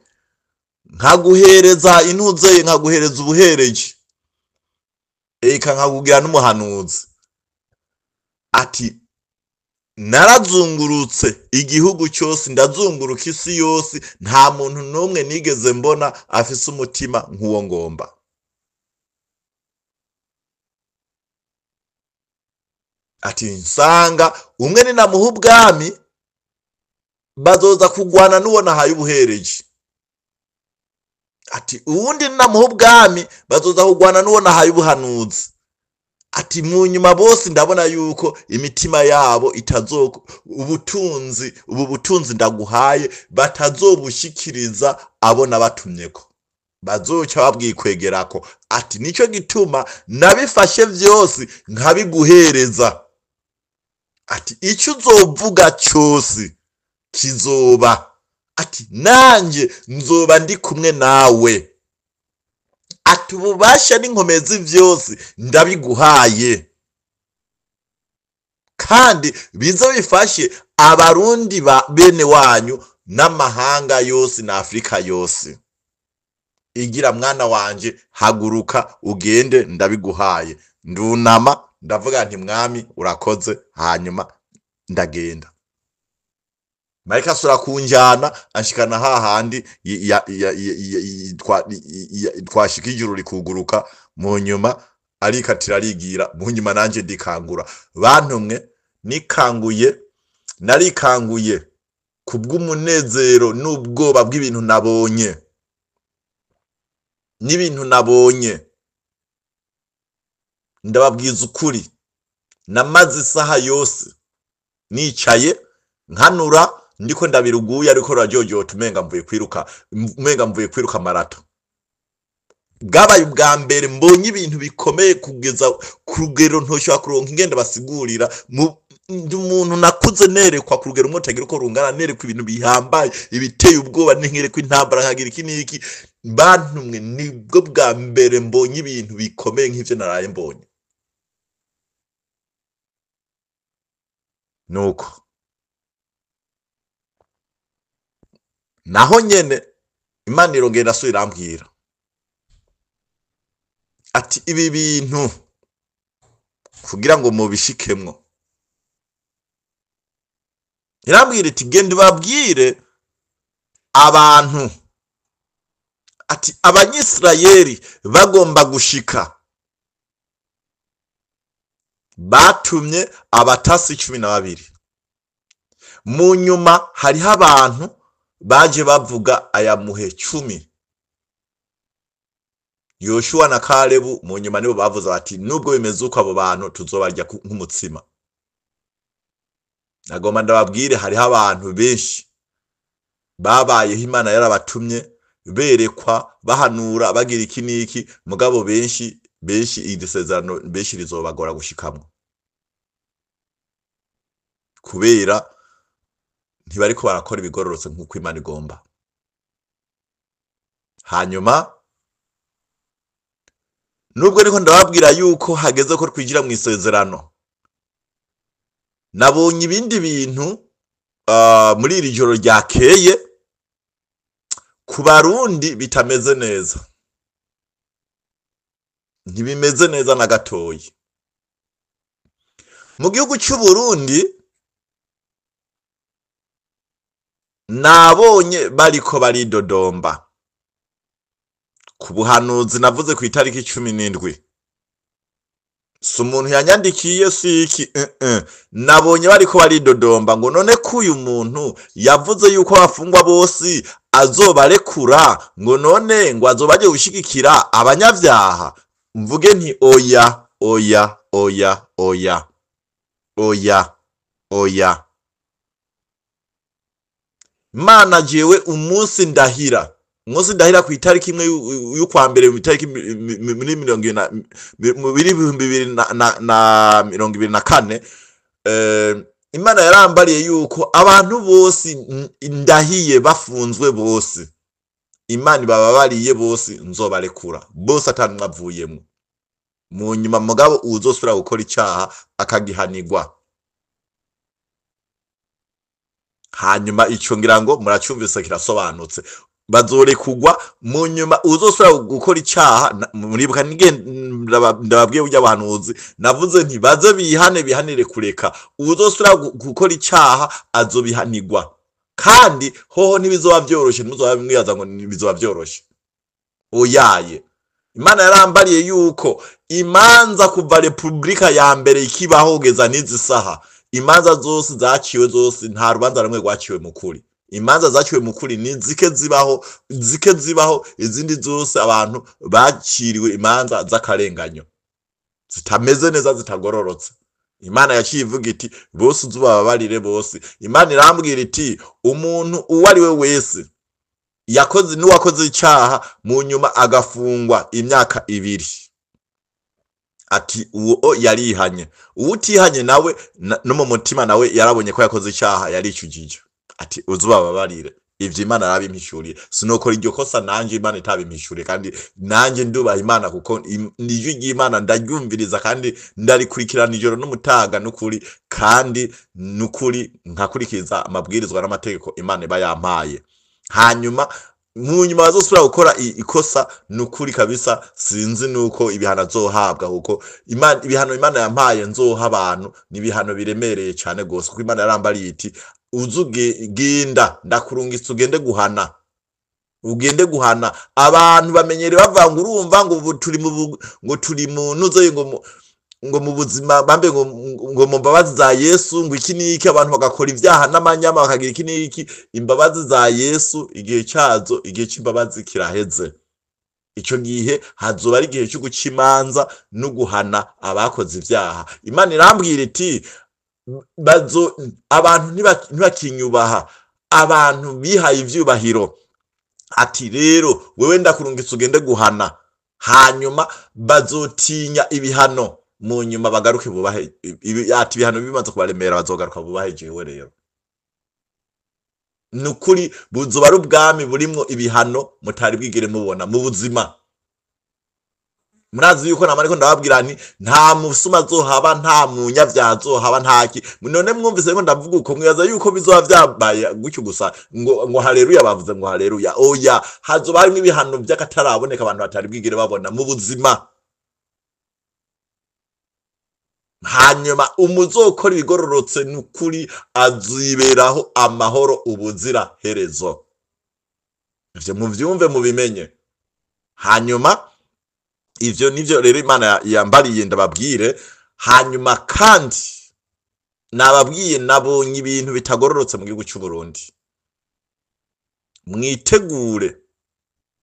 nkaguhereza intuze, nkaguhereza ubuhereje, eka nkakugira n'umuhanuzi. Ati narazungurutse igihugu cyose, ndazunguruka isi yose, nta muntu n'umwe nigeze mbona afise umutima nk'uwo ngomba. Ati nsanga umwe ninamuha ubwami bazoza kugwana n'uwo nahaye ubuhereje. Ati uwundi ninamuha ubwami bazoza kugwana n'uwo nahaye ubuhanuzi. Ati mu nyuma bose ndabona yuko imitima yabo itazoko ubutunzi, ubu butunzi ndaguhaye batazobushikiriza abo nabatumyeko, bazoca babwikwegerako. Ati nico gituma nabifashe vyose nkabiguhereza. Ati icyo uzovuga cyose kizoba. Ati nanje nzoba ndi kumwe nawe. Ati ububasha n'inkomezi vyose ndabiguhaye, kandi bizo bifashe abarundi ba bene wanyu n'amahanga yose na Afrika yose. Igira mwana wanje, haguruka ugende, ndabiguhaye. Ndunama ndavuga nti mwami urakoze, hanyuma ndagenda. Marika asura kunjana anshikana hahandi twashika ijuru rikuguruka. Mu nyuma arikatira arigira, mu nyuma nanje ndikangura. Bantumwe nikanguye, narikanguye kubw'umunezero n'ubwoba bw'ibintu nabonye, n'ibintu nabonye. Ndababwiza ukuri, namaze isaha yose nicaye nkanura, ndiko ndabiruguye, ariko ruraryoryota, umenga mvuye kwiruka marathon. Bwabaye ubwa mbere mbonye ibintu bikomeye kugeza ku rugero ntoshobora kuronka ingenda basigurira. Ndi umuntu nakuze nerekwa ku rugero rumwe rutagira uko rungana, nerekwa ibintu bihambaye, ibiteye ubwoba, n'inkerekwa intambara, nkagira iki n'iki. Bantumwe, nibwo bwa mbere mbonye ibintu bikomeye nk'ivyo naraye mbonye. Nuko naho nyene Imana irongera irasubira irambwira ati: "Ibi bintu kugira ngo mubishikemwo." Irambwira iti: "Genda ubabwire abantu ati Abanyisirayeli bagomba gushika, batumye abatasi 12. Mu nyuma hariho abantu baje bavuga aya muhe 10, Yoshuwa na Kalebu. Mu nyuma nibo bavuze bati: 'Nubwo bimeze uko, abo bantu tuzobarya nk'umutsima.'" Nagomba ndababwire, hariho abantu benshi babayeho Imana yarabatumye, berekwa, bahanura, bagira iki n'iki, mugabo benshi benshi iri sezerano benshi rizobagora gushikamwo, kubera ntibariko barakora ibigororotse nk'uko Imana igomba. Hanyuma nubwo niko ndababwira yuko hageze ko twigira mu isezerano, nabonye ibindi bintu muri iri joro ryakeye ku Barundi bitameze neza, ntibimeze neza na gatoyi. Mu gihugu cy'u Burundi nabonye bariko baridodomba ku buhanuzi navuze ku itariki 17. Si umuntu yanyandikiye, si iki, Nabonye bariko baridodomba ngo: "None ko uyu muntu yavuze yuko abafungwa bose azobarekura, ngo none ngo azoba agiye gushigikira abanyavyaha?" Mvuge nti: "Oya, oya, oya, oya, oya, oya." Mana, jewe umunsi ndahira ku itariki 1 y'ukwa mbere, mu itariki muri mirongo ibiri na mu 2024, Imana yarambariye yuko abantu bose ndahiye bafunzwe bose, Imana ibababariye bose, nzobarekura bose atanumwe avuyemwo. Mu nyuma mugabo uwuzosubira gukora icaha akagihanirwa. Hanyuma ico ngira ngo muracumvise, kirasobanutse, bazorekugwa. Mu nyuma uzosubira gukora icaha, muribuka nige ndababwiye burya abahanuzi navuze nti baze bihane, bihanire kureka. Uwuzosubira gukora icaha azobihanirwa, kandi hoho ntibizoba vyoroshe. Ntimuzoba mwibaza ngo bizoba vyoroshe, oyaye. Imana yarambariye yuko imanza kuva repubulika ya mbere ikibaho kugeza n'izi saha, imanza zose zaciwe zose, nta rubanza rumwe rwaciwe mu kuri. Imanza zaciwe mu kuri ni zike zibaho, zike zibaho. Izindi zose abantu baciriwe imanza z'akarenganyo, zitameze neza, zitagororotse. Imana yaciye ivuga iti: "Bose uzubababarire bose." Imana irambwira iti: "Umuntu uwo ari we wese yakoze n'uwakoze icaha, mu nyuma agafungwa imyaka 2, ati uwo yarihanye. Uwutihanye nawe no mu mutima nawe yarabonye ko yakoze icaha, yaricujije, ati uzubababarire." Ivyo Imana yarabimpishuriye. Sinokora iryo kosa nanje Imana itabimpishuriye, kandi nanje ndubaha Imana, kuko ijwi ry'Imana ndaryumviriza kandi ndarikurikirana ijoro n'umutaga n'ukuri, kandi n'ukuri nkakurikiza amabwirizwa n'amategeko Imana iba yampaye. Hanyuma mu nyuma bazosubira gukora ikosa, nukuri kabisa sinzi nuko ibihano azohabwa, kuko Imana, ibihano Imana yampaye nzoha abantu ni ibihano biremereye cyane gose, kuko Imana yarambariye iti: "Uzugenda, ndakurungitse ugende guhana, ugende guhana abantu." Bamenyere bavuga ngo urumva ngo ubu turi mu ngo turi mu nuzo, ngo mu buzima bambe, ngo mu mbabazi za Yesu, ngo iki n'iki, abantu bagakora ibyaha n'amanyama, bakagira iki n'iki. Imbabazi za Yesu, igihe cyazo, igihe c'imbabazi kiraheze. Ico gihe hazoba ari igihe cyo guca imanza no guhana abakoze ivyaha. Imana irambwira iti bazo abantu ntibakinyubaha, abantu bihaye ivyubahiro. Ati rero wewe ndakurungitse ugende guhana, hanyuma bazotinya ibihano, mu nyuma bagaruke bubahe. Ati ibihano bimaze kubaremera bazogaruka bubahe jewe. Rero nukuri buzoba ari ubwami burimwo ibihano mutari bwigere mubona mu buzima. Murazi yuko nama ariko ndababwira nti nta musuma azohaba, nta munyavyaha azohaba, ntaki. None mwumvise ko ndavuga uko, mwibaza yuko bizoba vyabaye gutyo gusa ngo haleluya, bavuze ngo haleluya? Oya, hazoba harimwo ibihano vy'akataraboneka abantu batari bwigere babona mu buzima. Hanyuma umuzokora ibigororotse nukuri aziberaho amahoro ubuzira herezo. Ivyo muvyumve mubimenye. Hanyuma ivyo nivyo rero Imana yambariye ndababwire. Hanyuma kandi nababwiye nabonye ibintu bitagororotse mu gihugu cy'u Burundi. Mwitegure,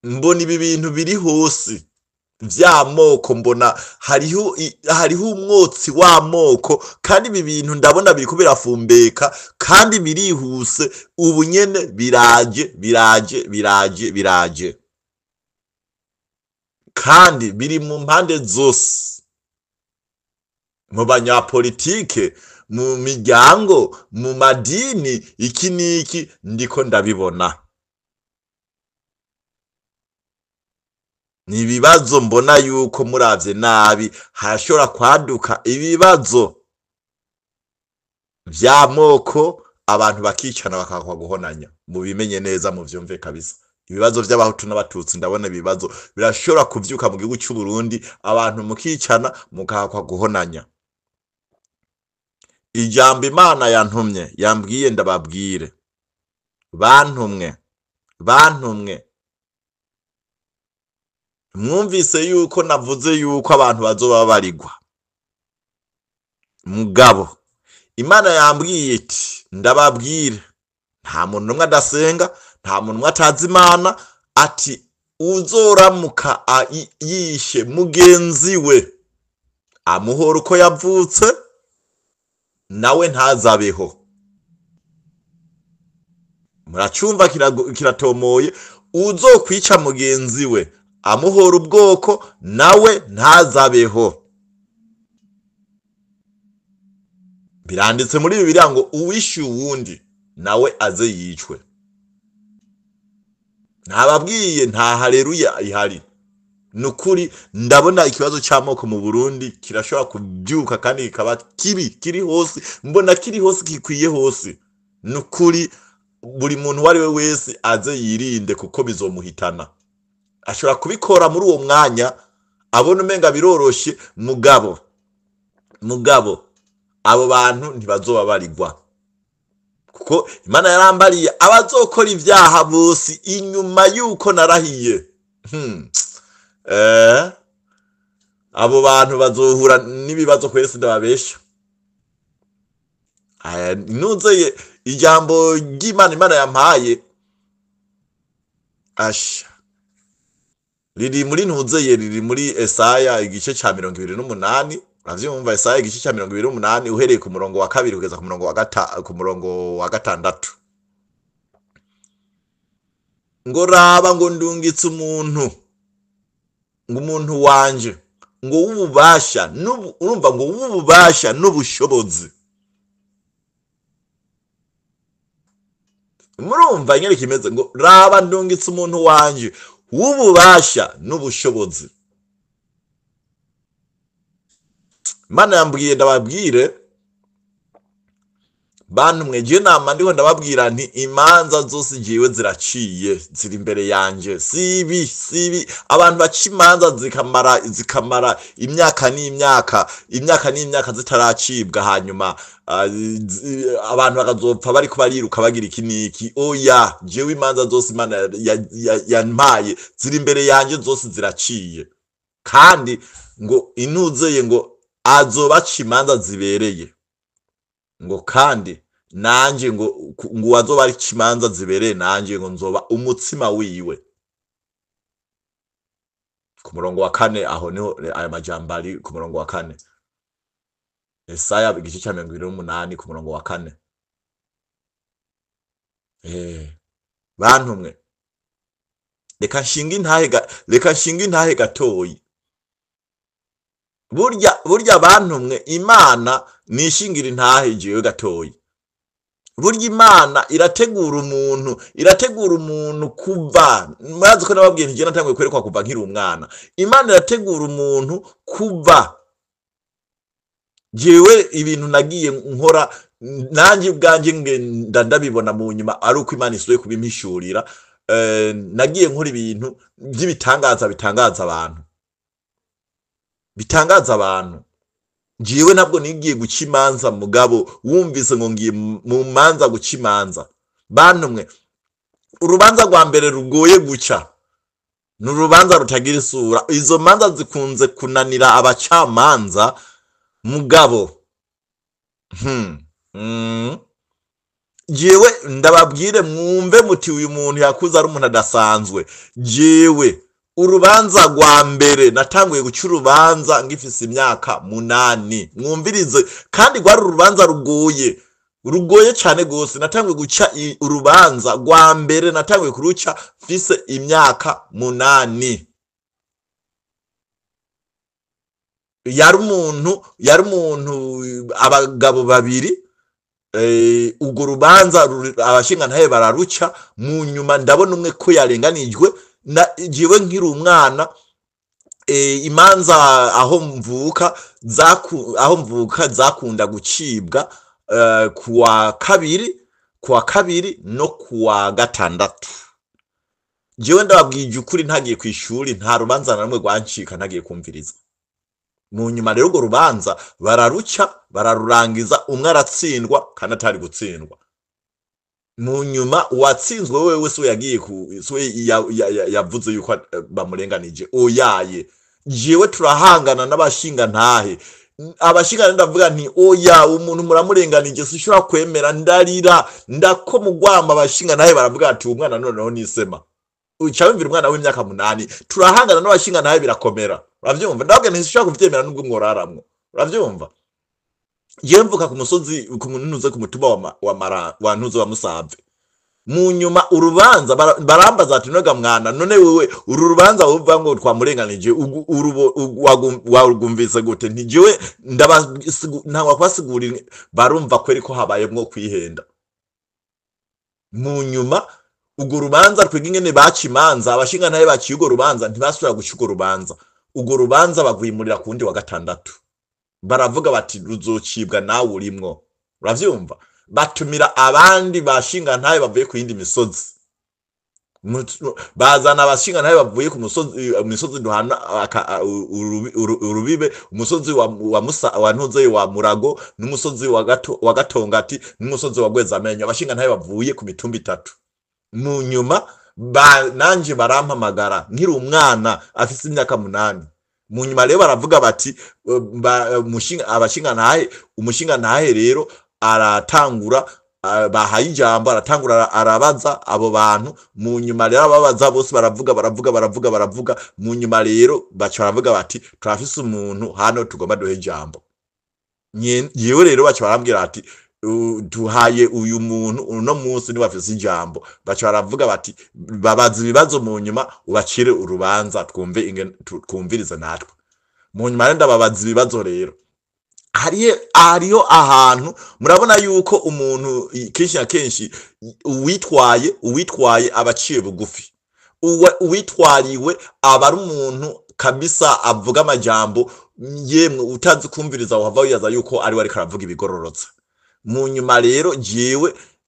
mbona ibi bintu biri hose vy'amoko, mbona hariho umwotsi w'amoko, kandi ibi bintu ndabona biriko birafumbeka kandi birihuse. Ubu nyene biraje biraje biraje biraje, kandi biri mu mpande zose, mu banyapolitike, mu miryango, mu madini, iki n'iki ndiko ndabibona. Ni ibibazo mbona yuko muravye nabi hashobora kwaduka ibibazo vy'amoko, abantu bakicana bakakwa guhonanya. Mubimenye neza, muvyumve kabisa. Ibibazo vy'abahutu n'abatutsi, ndabona ibibazo birashobora kuvyuka mu gihugu cy'u Burundi, abantu mukicana mukahakwa guhonanya. Ijambo Imana yantumye yambwiye ndababwire, bantumwe bantumwe, mwumvise yuko navuze yuko abantu bazoba barigwa. Mugabo Imana yambwiye iti ndababwire, nta muntu n'umwe adasenga, nta muntu n'umwe atazi Imana, ati uzoramuka yishe mugenzi we amuhora uko yavutse, nawe ntazabeho. Muracumva kiratomoye. Uzokwica mugenzi we amuhora ubwoko, nawe ntazabeho. Biranditse muri Bibiliya ngo uwishe uwundi nawe aze yicwe. Ntababwiye nta haleluya ihari. Nukuri ndabona ikibazo cy'amoko mu Burundi kirashobora kubyuka kandi kikaba kibi, kiri hose, mbona kiri hose, gikwiye hose. Nukuri buri muntu uwo ari we wese aze yirinde, kuko bizomuhitana. Ashobora kubikora muri uwo mwanya abona umenga biroroshe, mugabo abo bantu ntibazoba barigwa, kuko Imana yarambariye abazokora ivyaha bose inyuma yuko narahiye. Abo bantu bazohura n'ibibazo kwese, ndababesha. Nuzeye ijambo ry'Imana Imana yampaye asha riri muri ntuzeye, riri muri Esaya igice ca 28. Uravyumva, Esaya igice ca 28 uhereye ku murongo wa 2 kugeza ku murongo wa 6. Ngo raba, ngo ndungitse umuntu, ngo umuntu wanje, ngo w'ububasha, urumva, ngo w'ububasha n'ubushobozi. Murumva ingene kimeze, ngo raba ndungitse umuntu wanje w'ububasha n'ubushobozi. Imana yambwiye ndababwire bantu mwe, nama ndiho ndababwira nti imanza zose jiwe ziraciye, ziri imbere yanje. Sibi abantu baca imanza zikamara imyaka n'imyaka, imyaka n'imyaka zitaracibwa, hanyuma abantu bakazopfa bariko bariruka bagira iki n'iki. Oya, jewe imanza zose Imana yampaye ziri imbere yanje, zose ziraciye. Kandi ngo intuzeye ngo azobaca imanza zibereye, ngo kandi nanje ngo azoba ari imanza zibereye, nanje ngo nzoba umutsima wiwe. Ku murongo wa 4, aho niho aya majambo ari, ku murongo wa 4. Yesaya igice ca 28 ku murongo wa 4. Bantu mwe, reka nshinga intahe reka nshinga intahe gatoyi. Burya bantu mwe, Imana nishingira intahe jewe gatoyi. Burya Imana irategura umuntu, irategura umuntu kuva, murazi ko nababwiye nti je natanguye kwerekwa kuva nkiri umwana. Imana irategura umuntu kuva jewe ibintu nagiye nkora nanjye ubwanjye ngenda ndabibona mu nyuma ari uko Imana isubiye kubimpishurira. Nagiye nkora ibintu by'ibitangaza bitangaza abantu, bitangaza abantu. Jewe ntabwo nigiye guca imanza, mugabo wumvise ngo ngiye mu manza guca imanza. Bantu mwe, urubanza rwa mbere rugoye guca ni urubanza rutagira isura. Izo manza zikunze kunanira abacamanza, mugabo jewe ndababwire mwumve muti uyu muntu yakuze ari umuntu adasanzwe. Jewe urubanza rwa mbere natanguye guca urubanza ngifise imyaka 8, mwumvirize, kandi rwari urubanza rugoye, rugoye cane gose. Natanguye guca urubanza rwa mbere, natanguye kuruca mfise imyaka 8. Yari umuntu, abagabo babiri, urwo rubanza abashingantahe bararuca. Mu nyuma ndabona umwe ko yarenganijwe. Jewe nkiri umwana, imanza aho mvuka aho mvuka zakunda gucibwa kuwa kabiri no kuwa gatandatu. Jewe ndababwije ukuri, ntagiye kw'ishuri, nta rubanza na rumwe rwancika ntagiye kumviriza. Mu nyuma rero urwo rubanza bararuca bararurangiza, umwe aratsindwa kandi atari gutsindwa. Mu nyuma uwatsinzwe wewe so yagiye ku so yavuze yuko bamurenganije. Oyaye, jewe turahangana n'abashinga ntahe, abashinga ndavuga nti oya, umuntu muramurenganije, sinshobora kwemera, ndarira ndakomugwamba. Abashinga ntahe baravuga ati umwana noneho nisema uca wumvira umwana w'imyaka 8. Turahangana n'abashinga ntahe birakomera, uravyumva? Ndavuga nti sinshobora kuvyemera nubwo mworaramwo, uravyumva? Jewe mvuka ku musozi ku ntuze ku mutumba wa mara wa ntuze wa Musave. Mu nyuma urubanza barambaza ati noga mwana, none wewe uru rubanza uvuga ngo twamurenganije warugumvise gute? Nti jewe ntangwa kubasigurira, barumva kweri ko habayemwo kwihenda. Mu nyuma urwo rubanza twebwe ingene baca imanza, abashingantahe baciye urwo rubanza ntibasubira guca urwo rubanza. Urwo rubanza bagwimurira ku wundi wa gatandatu, baravuga bati ruzocibwa nawe urimwo, uravyumva? Batumira abandi bashingantahe bavuye ku yindi misozi, bazana abashingantahe bavuye ku musozi, misozi duhana urubibe, umusozi wa Musa wa Ntuze wa Murago, n'umusozi wa Gatongati, n'umusozi wa Gwezamenyo, abashingantahe bavuye ku mitumba 3. Mu nyuma nanje barampamagara nkiri umwana afise imyaka 8. Mu nyuma rero baravuga bati abashingantahe, umushingantahe rero aratangura, bahaye ijambo, aratangura arabaza abo bantu. Mu nyuma rero ababaza bose baravuga baravuga baravuga baravuga. Mu nyuma rero baca baravuga bati turafise umuntu hano tugomba duhe ijambo. Yewe rero baca barambwira ati duhaye uyu muntu uno munsi niwe afise ijambo. Baca baravuga bati babaza ibibazo, mu nyuma ubacire urubanza twumve twumvirize natwe. Mu nyuma rero ndababaza ibibazo rero. Hariyo ahantu murabona yuko umuntu kenshi na kenshi uwitwaye abaciye bugufi, uwitwariwe aba ari umuntu kabisa avuga amajambo, yemwe utazi kumviriza wahava wibaza yuko ari we ariko aravuga ibigororotse. Mu nyuma rero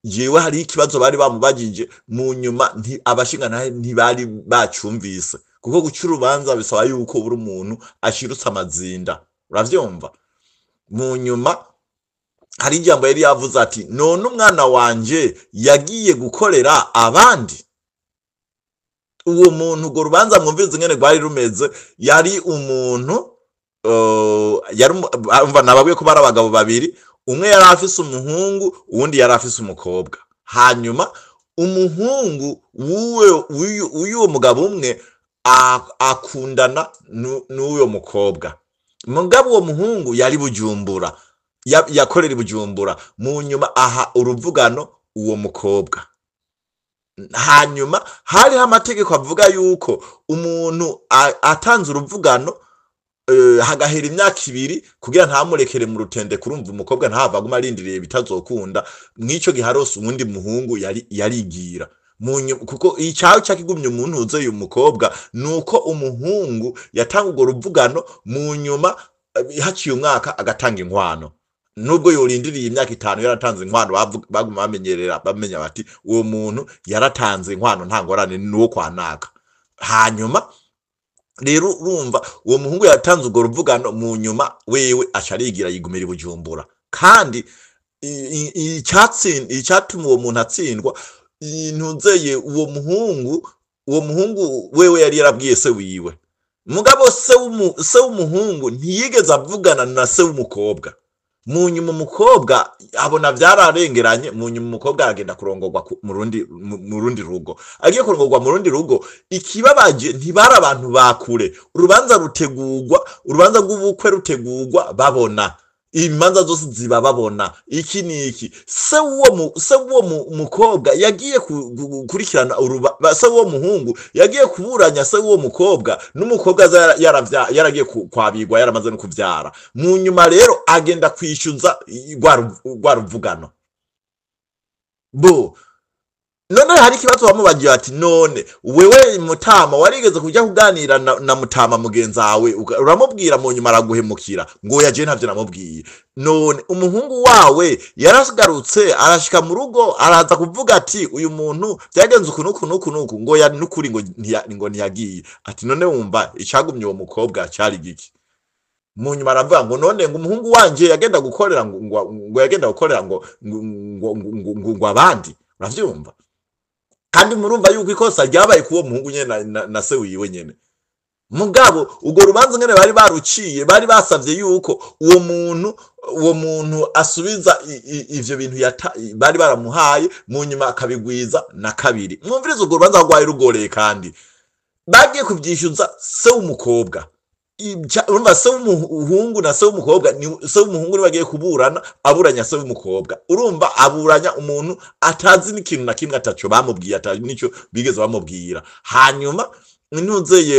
jewe hari ikibazo bari bamubajije, mu nyuma abashingantahe ntibari bacumvise, kuko guca urubanza bisaba yuko buri umuntu ashirutse amazinda, uravyumva? Mu nyuma hari ijambo yari yavuze ati none umwana wanje yagiye gukorera abandi. Uwo muntu urwo rubanza mwumvirize ingene rwari rumeze, yari umuntu, umva nababwiye ko bari abagabo babiri, umwe yari afise umuhungu uwundi yari afise umukobwa. Hanyuma umuhungu w'uwo mugabo umwe akundana n'uyo mukobwa. Mugabo uwo muhungu yari Bujumbura, yakorera i Bujumbura. Mu nyuma aha uruvugano uwo mukobwa. Hanyuma hariho amategeko avuga yuko umuntu atanze uruvugano, hagahera imyaka 2 kugira ntamurekere mu rutende, kurumva umukobwa ntahava aguma arindiriye bitazokunda. Mw'ico gihe arose uwundi muhungu yarigira kuko icaho cakigumye umuntu uze uyu mukobwa nuko umuhungu yatanga urwo ruvugano, mu nyuma haciye umwaka agatanga inkwano. Nubwo yorindiriye imyaka 5 yaratanze inkwano, baguma bamenyerera bamenya bati uwo muntu yaratanze inkwano, nta ngorane, nuwo kwanaka. Hanyuma rero urumva uwo muhungu yatanze urwo ruvugano, mu nyuma wewe aca arigira yigumira i Bujumbura. Kandi icyatuma uwo muntu atsindwa, intuzeye uwo muhungu wewe yari yarabwiye se wiwe. Mugabo se w'umuhungu ntiyigeze avugana na se w'umukobwa. Mu nyuma umukobwa abona vyararengeranye, mu nyuma umukobwa aragenda kurongorwa mu rundi rugo. Agiye kurongorwa mu rundi rugo, ikibabaje ntibari abantu bakure. Urubanza rutegurwa, urubanza rw'ubukwe rutegurwa babona, imanza zose ziba babona iki niki. Se w'uwo mukobwa yagiye gukurikirana se w'uwo muhungu yagiye kuburanya se w'uwo mukobwa, n'umukobwa aza yaragiye kwabigwa, yaramaze no kuvyara. Mu nyuma rero agenda kwishyuza rwa ruvugano. Bo none hari ikibazo bamubagiye ati: "None wewe mutama warigeze kujya kuganira na mutama mugenzi wawe, uramubwira, mu nyuma araguhemukira?" Ngo yaje ntavyo namubwiye. None umuhungu wawe yarasigarutse arashika mu rugo, araza kuvuga ati uyu muntu byagenze uku nuku nuku nuku? Ngo ya nukuri ngo ntiyagiye. Ati: "None wumva icagumye uwo mukobwa cyari giki?" Mu nyuma aravuga ngo none ngo umuhungu wanje yagenda gukorera ngo yagenda gukorera ngo abandi. Uravyumva? Kandi murumva yuko ikosa ryabaye kuwo muhungu nyene na se wiwe nyene. Mugabo urwo rubanza ngene bari baruciye, bari basavye yuko uwo muntu asubiza ivyo bintu bari baramuhaye, mu nyuma akabigwiza na kabiri. Mwumvirize urwo rubanza rwari rugoreye, kandi bagiye kuvyishyuza se w'umukobwa. Urumva se w'umuhungu na se w'umukobwa, ni se w'umuhungu niwe agiye kuburana, aburanya se w'umukobwa. Urumva aburanya umuntu atazi n'ikintu na kimwe, ataco bamubwiye, atazi n'ico bigeze bamubwira. Hanyuma ntuzeye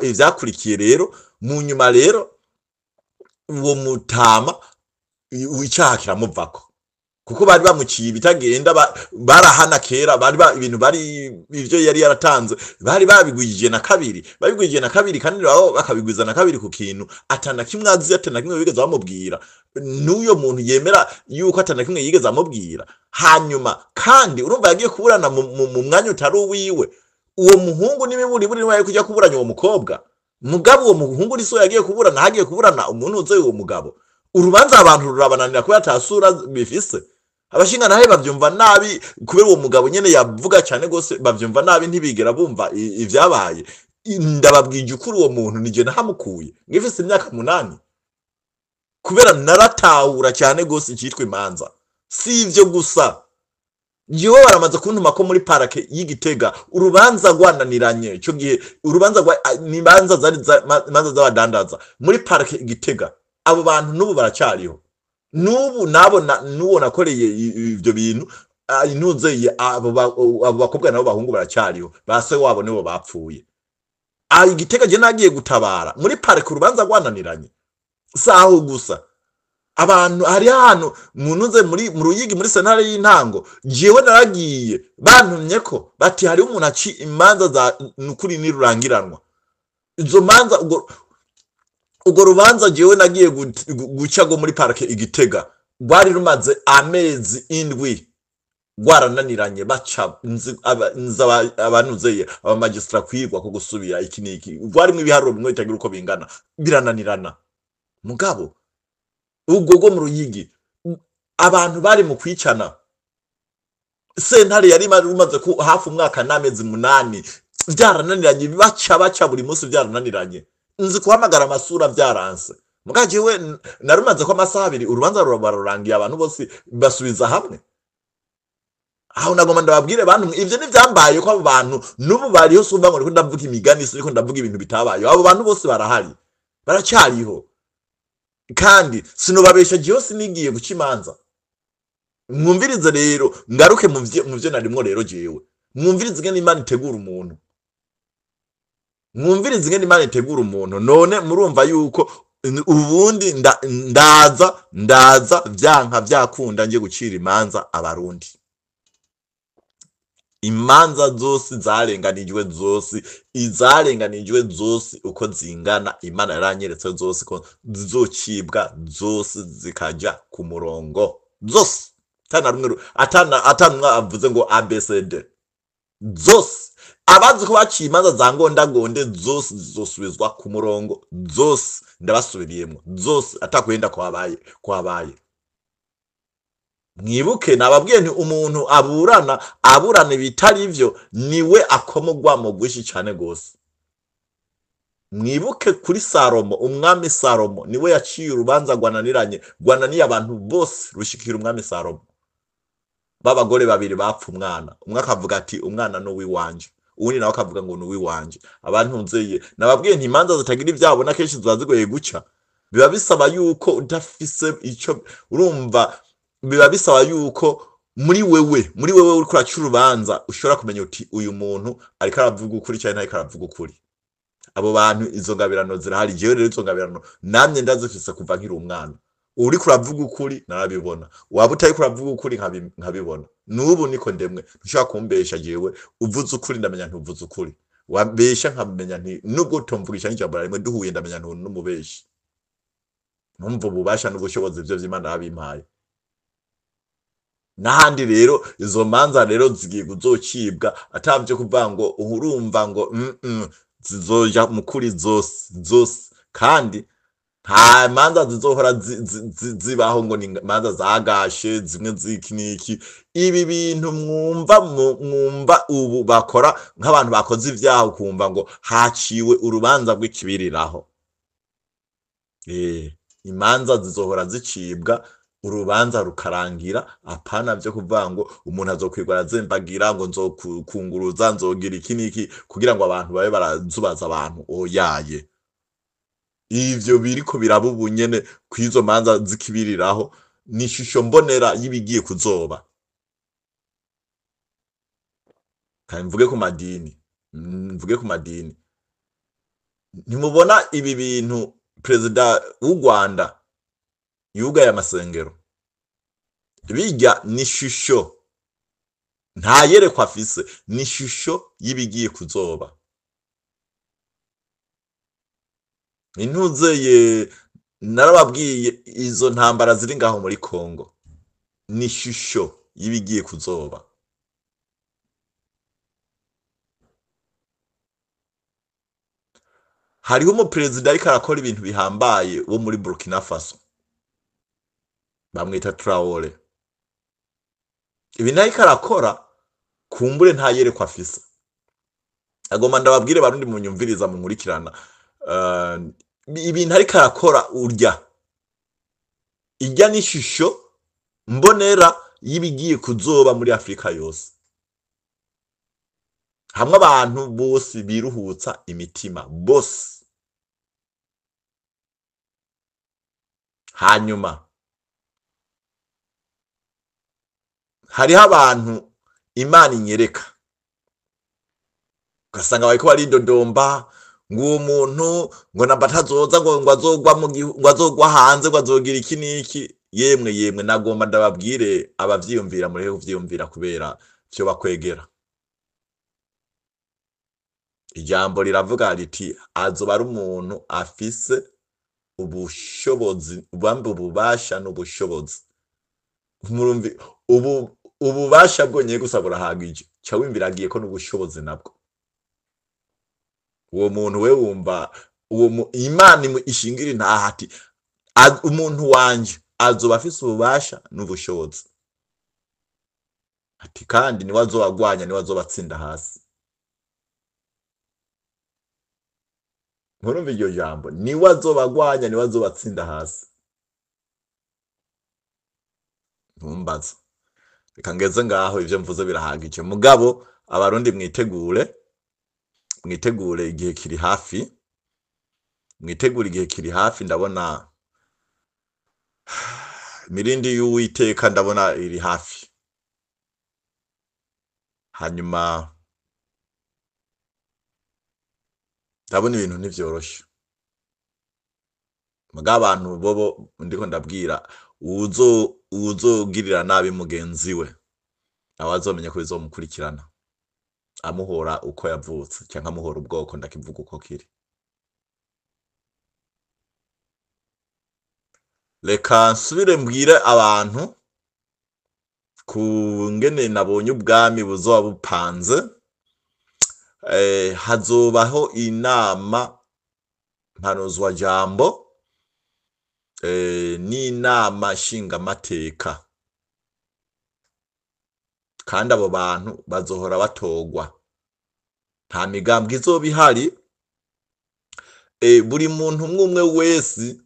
ivyakurikiye rero, mu nyuma rero uwo mutama icaha kiramuvako, kuko bari bamuciye ibitagenda, barahana kera, bari ibintu bari ivyo yari yaratanze bari babigwijije na kabiri, babigwijije na kabiri, kandi babo bakabigwiza na kabiri ku kintu atana kimwe azi, atana kimwe bigeze bamubwira. N'uyo muntu yemera yuko atana kimwe yigeze amubwira. Hanyuma kandi urumva yagiye kuburana mu mwanya utari uwiwe. Uwo muhungu n'imiburiburi niwe yari kujya kuburanya uwo mukobwa, mugabo uwo muhungu ni so yagiye kuburana, hagiye kuburana umuntu uze uwo mugabo. Urubanza abantu rurabananira kubera atasura bifise. Abashingantahe bavyumva nabi kubera uwo mugabo nyene yavuga cyane gose, bavyumva nabi, ntibigera bumva ivyabaye. Ndababwije ukuri, uwo muntu nije nahamukuye ngifise imyaka 8, kubera naratahura cyane gose icitwa imanza. Si ivyo gusa, jewe baramaze kuntuma ko muri parquet y'Igitega urubanza rwananiranye. Ico gihe urubanza rwa ni imanza zari imanza z'abadandaza muri parquet Igitega. Abo bantu n'ubu baracariho, n'ubu nabo n'uwo nakoreye ivyo bintu, intuzeye abo bakobwa nabo bahungu baracariho, base wabo nibo bapfuye. Igitega je nagiye gutabara muri parquet urubanza rwananiranye. Saho gusa, abantu hari ahantu munuze muri mu Ruyigi, muri sentare y'intango, jewe naragiye bantumye ko bati hariho umuntu aci imanza za nukuri nirurangiranwa izo manza. Ubwo rubanza jewe nagiye guca go muri parquet Igitega rwari rumaze amezi 7 rwarananiranye, baca abanuzeye abamagistrat kwigwa ko gusubira iki niki, rwarimwo ibiharuro bimwe bitagira uko bingana, birananirana. Mugabo ubwo bwo mu Ruyigi abantu bari mu kwicana, sentare yari imaze ku hafi umwaka n'amezi 8 byarananiranye, baca baca buri munsi byarananiranye, nzi kuhamagara amasura byaranse. Mugabo jewe narumaze ko amasaha 2 urubanza ruraba rurangiye, abantu bose basubiza hamwe. Aho nagomba ndababwire bantu, ivyo ntivyambaye ko abo bantu n'ubu bariho. Sumva ngo ndiko ndavuga imigani, siniko ndavuga ibintu bitabayeho. Abo bantu bose barahari, baracyariho, kandi sinobabesha, jewe sinigiye guca imanza. Mwumvirize rero, ngaruke mu vyo narimwo rero jewe. Mwumvirize ingene Imana itegura umuntu, mwumvirize ingene Imana itegura umuntu. None murumva yuko ubundi ndaza vyanka vyakunda nje gucira imanza Abarundi. Imanza zose zarenganijwe, zose izarenganijwe, zose uko zingana, Imana yaranyeretse zose ko zizocibwa zose, zikaja ku murongo zose, atana rumwe atanumwe avuze ngo ABCD. Zose, abazi ko baciye imanza za ngondagonde, zose zizosubizwa ku murongo zose. Ndabasubiriyemo, zose, atakwenda kwabaye kwabaye. Mwibuke nababwiye nti umuntu aburana ibitari vyo niwe akomogwa mu rwinshi cane gose. Mwibuke kuri Salomo, umwami Salomo niwe yaciye urubanza rwananiranye, rwananiye abantu bose, rushikira umwami Salomo. B'abagore babiri bapfa umwana, umwe akavuga ati umwana ni uw'iwanje, uwundi nawe akavuga ngo ni uw'iwanje. Abantu nzeye nababwiye nti imanza zitagira ivyabo na kenshi ziba zigoye guca. Biba bisaba yuko udafise ico urumva, biba bisaba yuko muri wewe uriko uraca urubanza ushobora kumenya uti uyu muntu ariko aravuga ukuri canke ntariko aravuga ukuri. Abo bantu izo ngabirano zirahari. Jewe rero izo ngabirano namye ndazifise kuva nkiri umwana. Uriko uravuga ukuri narabibona, waba utariko uravuga ukuri nkabibona. N'ubu niko ndemwe, ntushobora kumbesha jewe. Uvuze ukuri ndamenya ntuvuze ukuri, wabesha nkamenya nti nubwo utomvugisha n'ijambo na rimwe, duhuye ndamenya nti n'umubeshi. Numva ububasha n'ubushobozi ivyo vy'Imana yabimpaye. N'ahandi rero izo manza rero zigiye kuzocibwa atavyo kuvuga ngo urumva ngo zizoja mu kuri zose zose. Kandi nta manza zizohora zibaho ngo ni manza zagashe zimwe ziki niki. Ibi bintu mwumva mwumva ubu bakora nk'abantu bakoze ivyaha, ukumva ngo haciwe urubanza rw'ikibiriraho. Imanza zizohora zicibwa, urubanza rukarangira, apana vyo kuvuga ngo umuntu azokwirwa arazembagira ngo nzokunguruza, nzogira iki niki kugira ngo abantu babe barazubaza abantu. Oyaye, ivyo biriko biraba ubu nyene kw'izo manza zikibiriraho ni ishusho mbonera y'ibigiye kuzoba. Kandi mvuge ku madini, mvuge ku madini. Ntimubona ibi bintu perezida w'u Rwanda yugaye amasengero? Bijya ni ishusho, nta yerekwa afise, ni ishusho y'ibigiye kuzoba. Intuzeye narababwiye, izo ntambara ziri ngaho muri Kongo ni ishusho y'ibigiye kuzoba. Hariho umuperezida ariko arakora ibintu bihambaye wo muri Burkina Faso, bamwita Traore. Ibintu ariko arakora kumbure nta yerekwa afise. Agomba ndababwire Barundi munyumviriza, munkurikirana, ibintu ariko arakora urya ijya n'ishusho mbonera y'ibigiye kuzoba muri Afrika yose, hamwe abantu bose biruhutsa imitima bose. Hanyuma hariho abantu Imana inyereka, ugasanga bariko baridodomba ngo uwo muntu ngo namba atazoza ngo azogwa mu gihu, ngo azogwa hanze, ngo azogira iki n'iki. Yemwe yemwe, nagomba ndababwire, abavyiyumvira mureke kuvyiyumvira kubera vyo bakwegera. Ijambo riravuga riti azoba ari umuntu afise ubushobozi, ubambe ububasha n'ubushobozi. Murumvi ubu ububasha bwonyene gusa burahagije, ca wimvira ko n'ubushobozi nabwo. Uwo muntu we wumva uwo Imana ishingira intaha ati umuntu wanje azoba afise ububasha n'ubushobozi, ati kandi niwe azobagwanya, niwe azobatsinda hasi. Murumva iryo jambo, niwe azobagwanya, niwe azobatsinda hasi. Ntumbaza. Reka ngeze ngaho, ivyo mvuze birahagije. Mugabo abarundi mwitegure, mwitegure igihe kiri hafi, mwitegure igihe kiri hafi. Ndabona imirindi y'Uwiteka, ndabona iri hafi. Hanyuma ndabona ibintu ntivyoroshe. Mugabo abantu bobo ndiko ndabwira, uwuzogirira nabi mugenzi we nawe azomenya ko bizomukurikirana, amuhora uko yavutse canke amuhora ubwoko, ndakivuga uko kiri. Reka nsubire mbwire abantu ku ngene nabonye ubwami buzoba bupanze. Hazobaho inama mpanuzwajambo n'inama nshingamateka, kandi abo bantu bazohora batorwa, nta migambwe izoba ihari. Buri muntu umwe umwe wese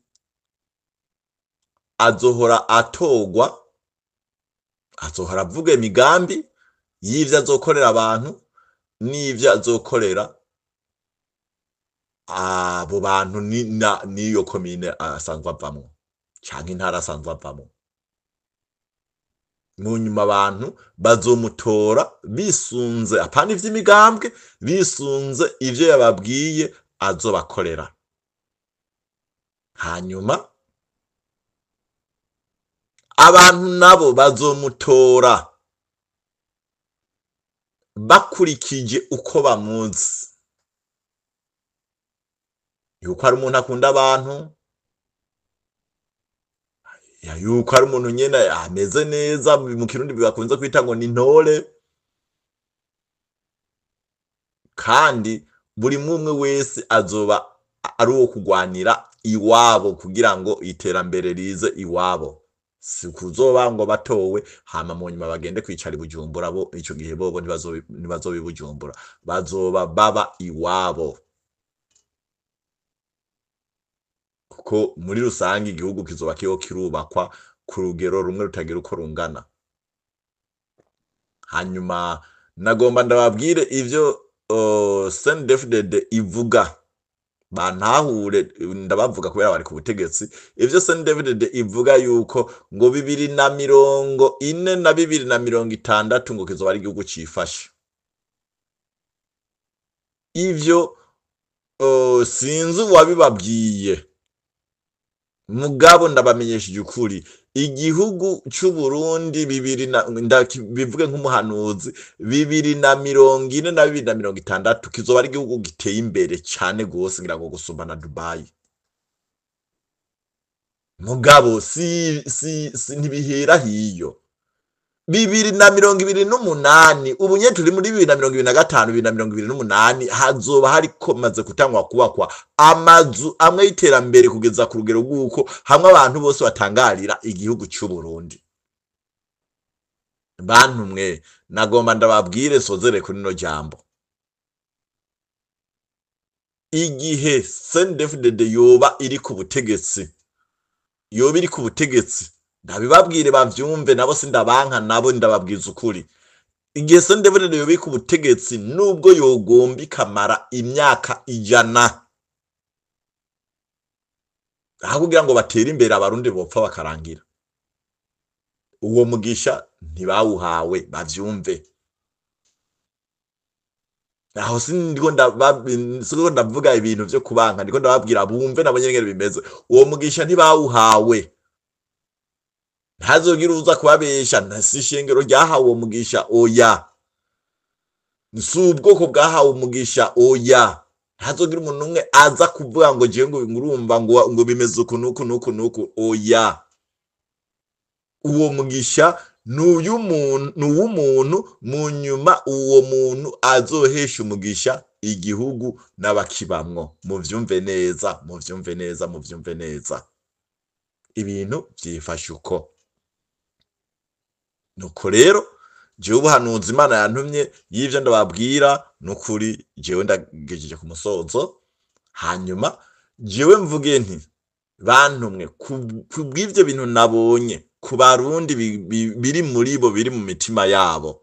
azohora atorwa, azohora avuga imigambi y'ivyo azokorera abantu n'ivyo azokorera abo bantu n'iyo komine asanzwe avamwo canke intara asanzwe avamwo. Mu nyuma abantu bazomutora bisunze apana ivy'imigambwe, bisunze ivyo yababwiye azobakorera. Hanyuma abantu nabo bazomutora bakurikije uko bamuzi, yuko ari umuntu akunda abantu, yuko ari umuntu nyene ameze neza, mu Kirundi bakunze kwita ngo ni ntore. Kandi buri mumwe wese azoba ari uwo kugwanira iwabo kugira ngo iterambere rize iwabo. Si kuzoba ngo batowe hama mu nyuma bagende kwicara i Bujumbura, bo ico gihe bobo ntibazoba i Bujumbura, bazoba baba iwabo. Kuko muri rusange igihugu kizoba kiriko kirubakwa ku rugero rumwe rutagira uko rungana. Hanyuma nagomba ndababwire ivyo CNDD-FDD ivuga, bantahure ndabavuga kubera bari ku butegetsi. Ivyo CNDD-FDD ivuga yuko ngo 2040 na 2060 ngo kizoba ari igihugu cifashe. Ivyo sinzi uwabibabwiye, mugabo ndabamenyesheje ukuri, igihugu c'Uburundi bibiri na, bivuge nk'umuhanuzi, 2040 na 2060 kizoba ari igihugu giteye imbere cane gose, ngira ngo gusumba na Dubai. Mugabo si ntibihera hiyo. 2028, ubu nyene turi muri 2025, 2028 hazoba hariko maze gutangwa kubakwa amazu amwe y'iterambere kugeza ku rugero rw'uko hamwe abantu bose batangarira igihugu c'Uburundi. Bantu mwe, nagomba ndababwire sozere kuri no jambo. Igihe CNDD-FDD yoba iri ku butegetsi, yoba iri ku butegetsi, ndabibabwire bavyumve, nabo sindabanka, nabo ndababwiza ukuri. Igihe CNDD-FDD yoba iri ku butegetsi, nubwo yogomba ikamara imyaka 100, aho kugira ngo batere imbere abarundi bopfa bakarangira. Uwo mugisha ntibawuhawe, bavyumve. Aho sindiko ndavuga ibintu vyo kubanka, ndiko ndababwira bumve nabo nyene ngene bimeze. Uwo mugisha ntibawuhawe, ntazogira uza kubabesha, nta ishengero ryahawe uwo mugisha, oya. Si ubwoko bwahawe umugisha, oya. Ntazogira umuntu umwe aza kuvuga ngo jewe ngo ngurumva ngo bimeze uku nuku nuku nuku, oya. Uwo mugisha nuw'umuntu, mu nyuma uwo muntu azohesha umugisha igihugu n'abakibamwo. Muvyumve neza, muvyumve neza, muvyumve neza. Ibintu vyifashe uko. Nuko rero jewe ubuhanuzi Imana yantumye y'ivyo ndababwira, nukuri jewe ndagejeje ku musozo. Hanyuma jewe mvuge nti bantumwe kubw'ivyo bintu nabonye, ku Barundi biri muri bo, biri mu mitima yabo.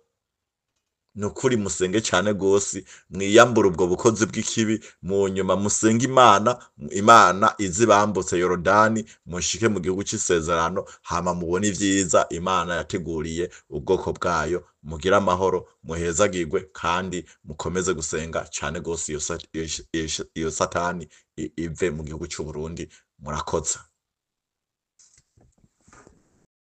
Nukuri musenge cane gose, mwiyambure ubwo bukozi bw'ikibi, mu nyuma musenge Imana, Imana izibambutse Yorodani, mushike mu gihugu c'isezerano, hama mubone ivyiza Imana yateguriye ubwoko bwayo. Mugire amahoro, muhezagirwe, kandi mukomeze gusenga cane gose iyo satani ive mu gihugu c'Uburundi. Murakoze.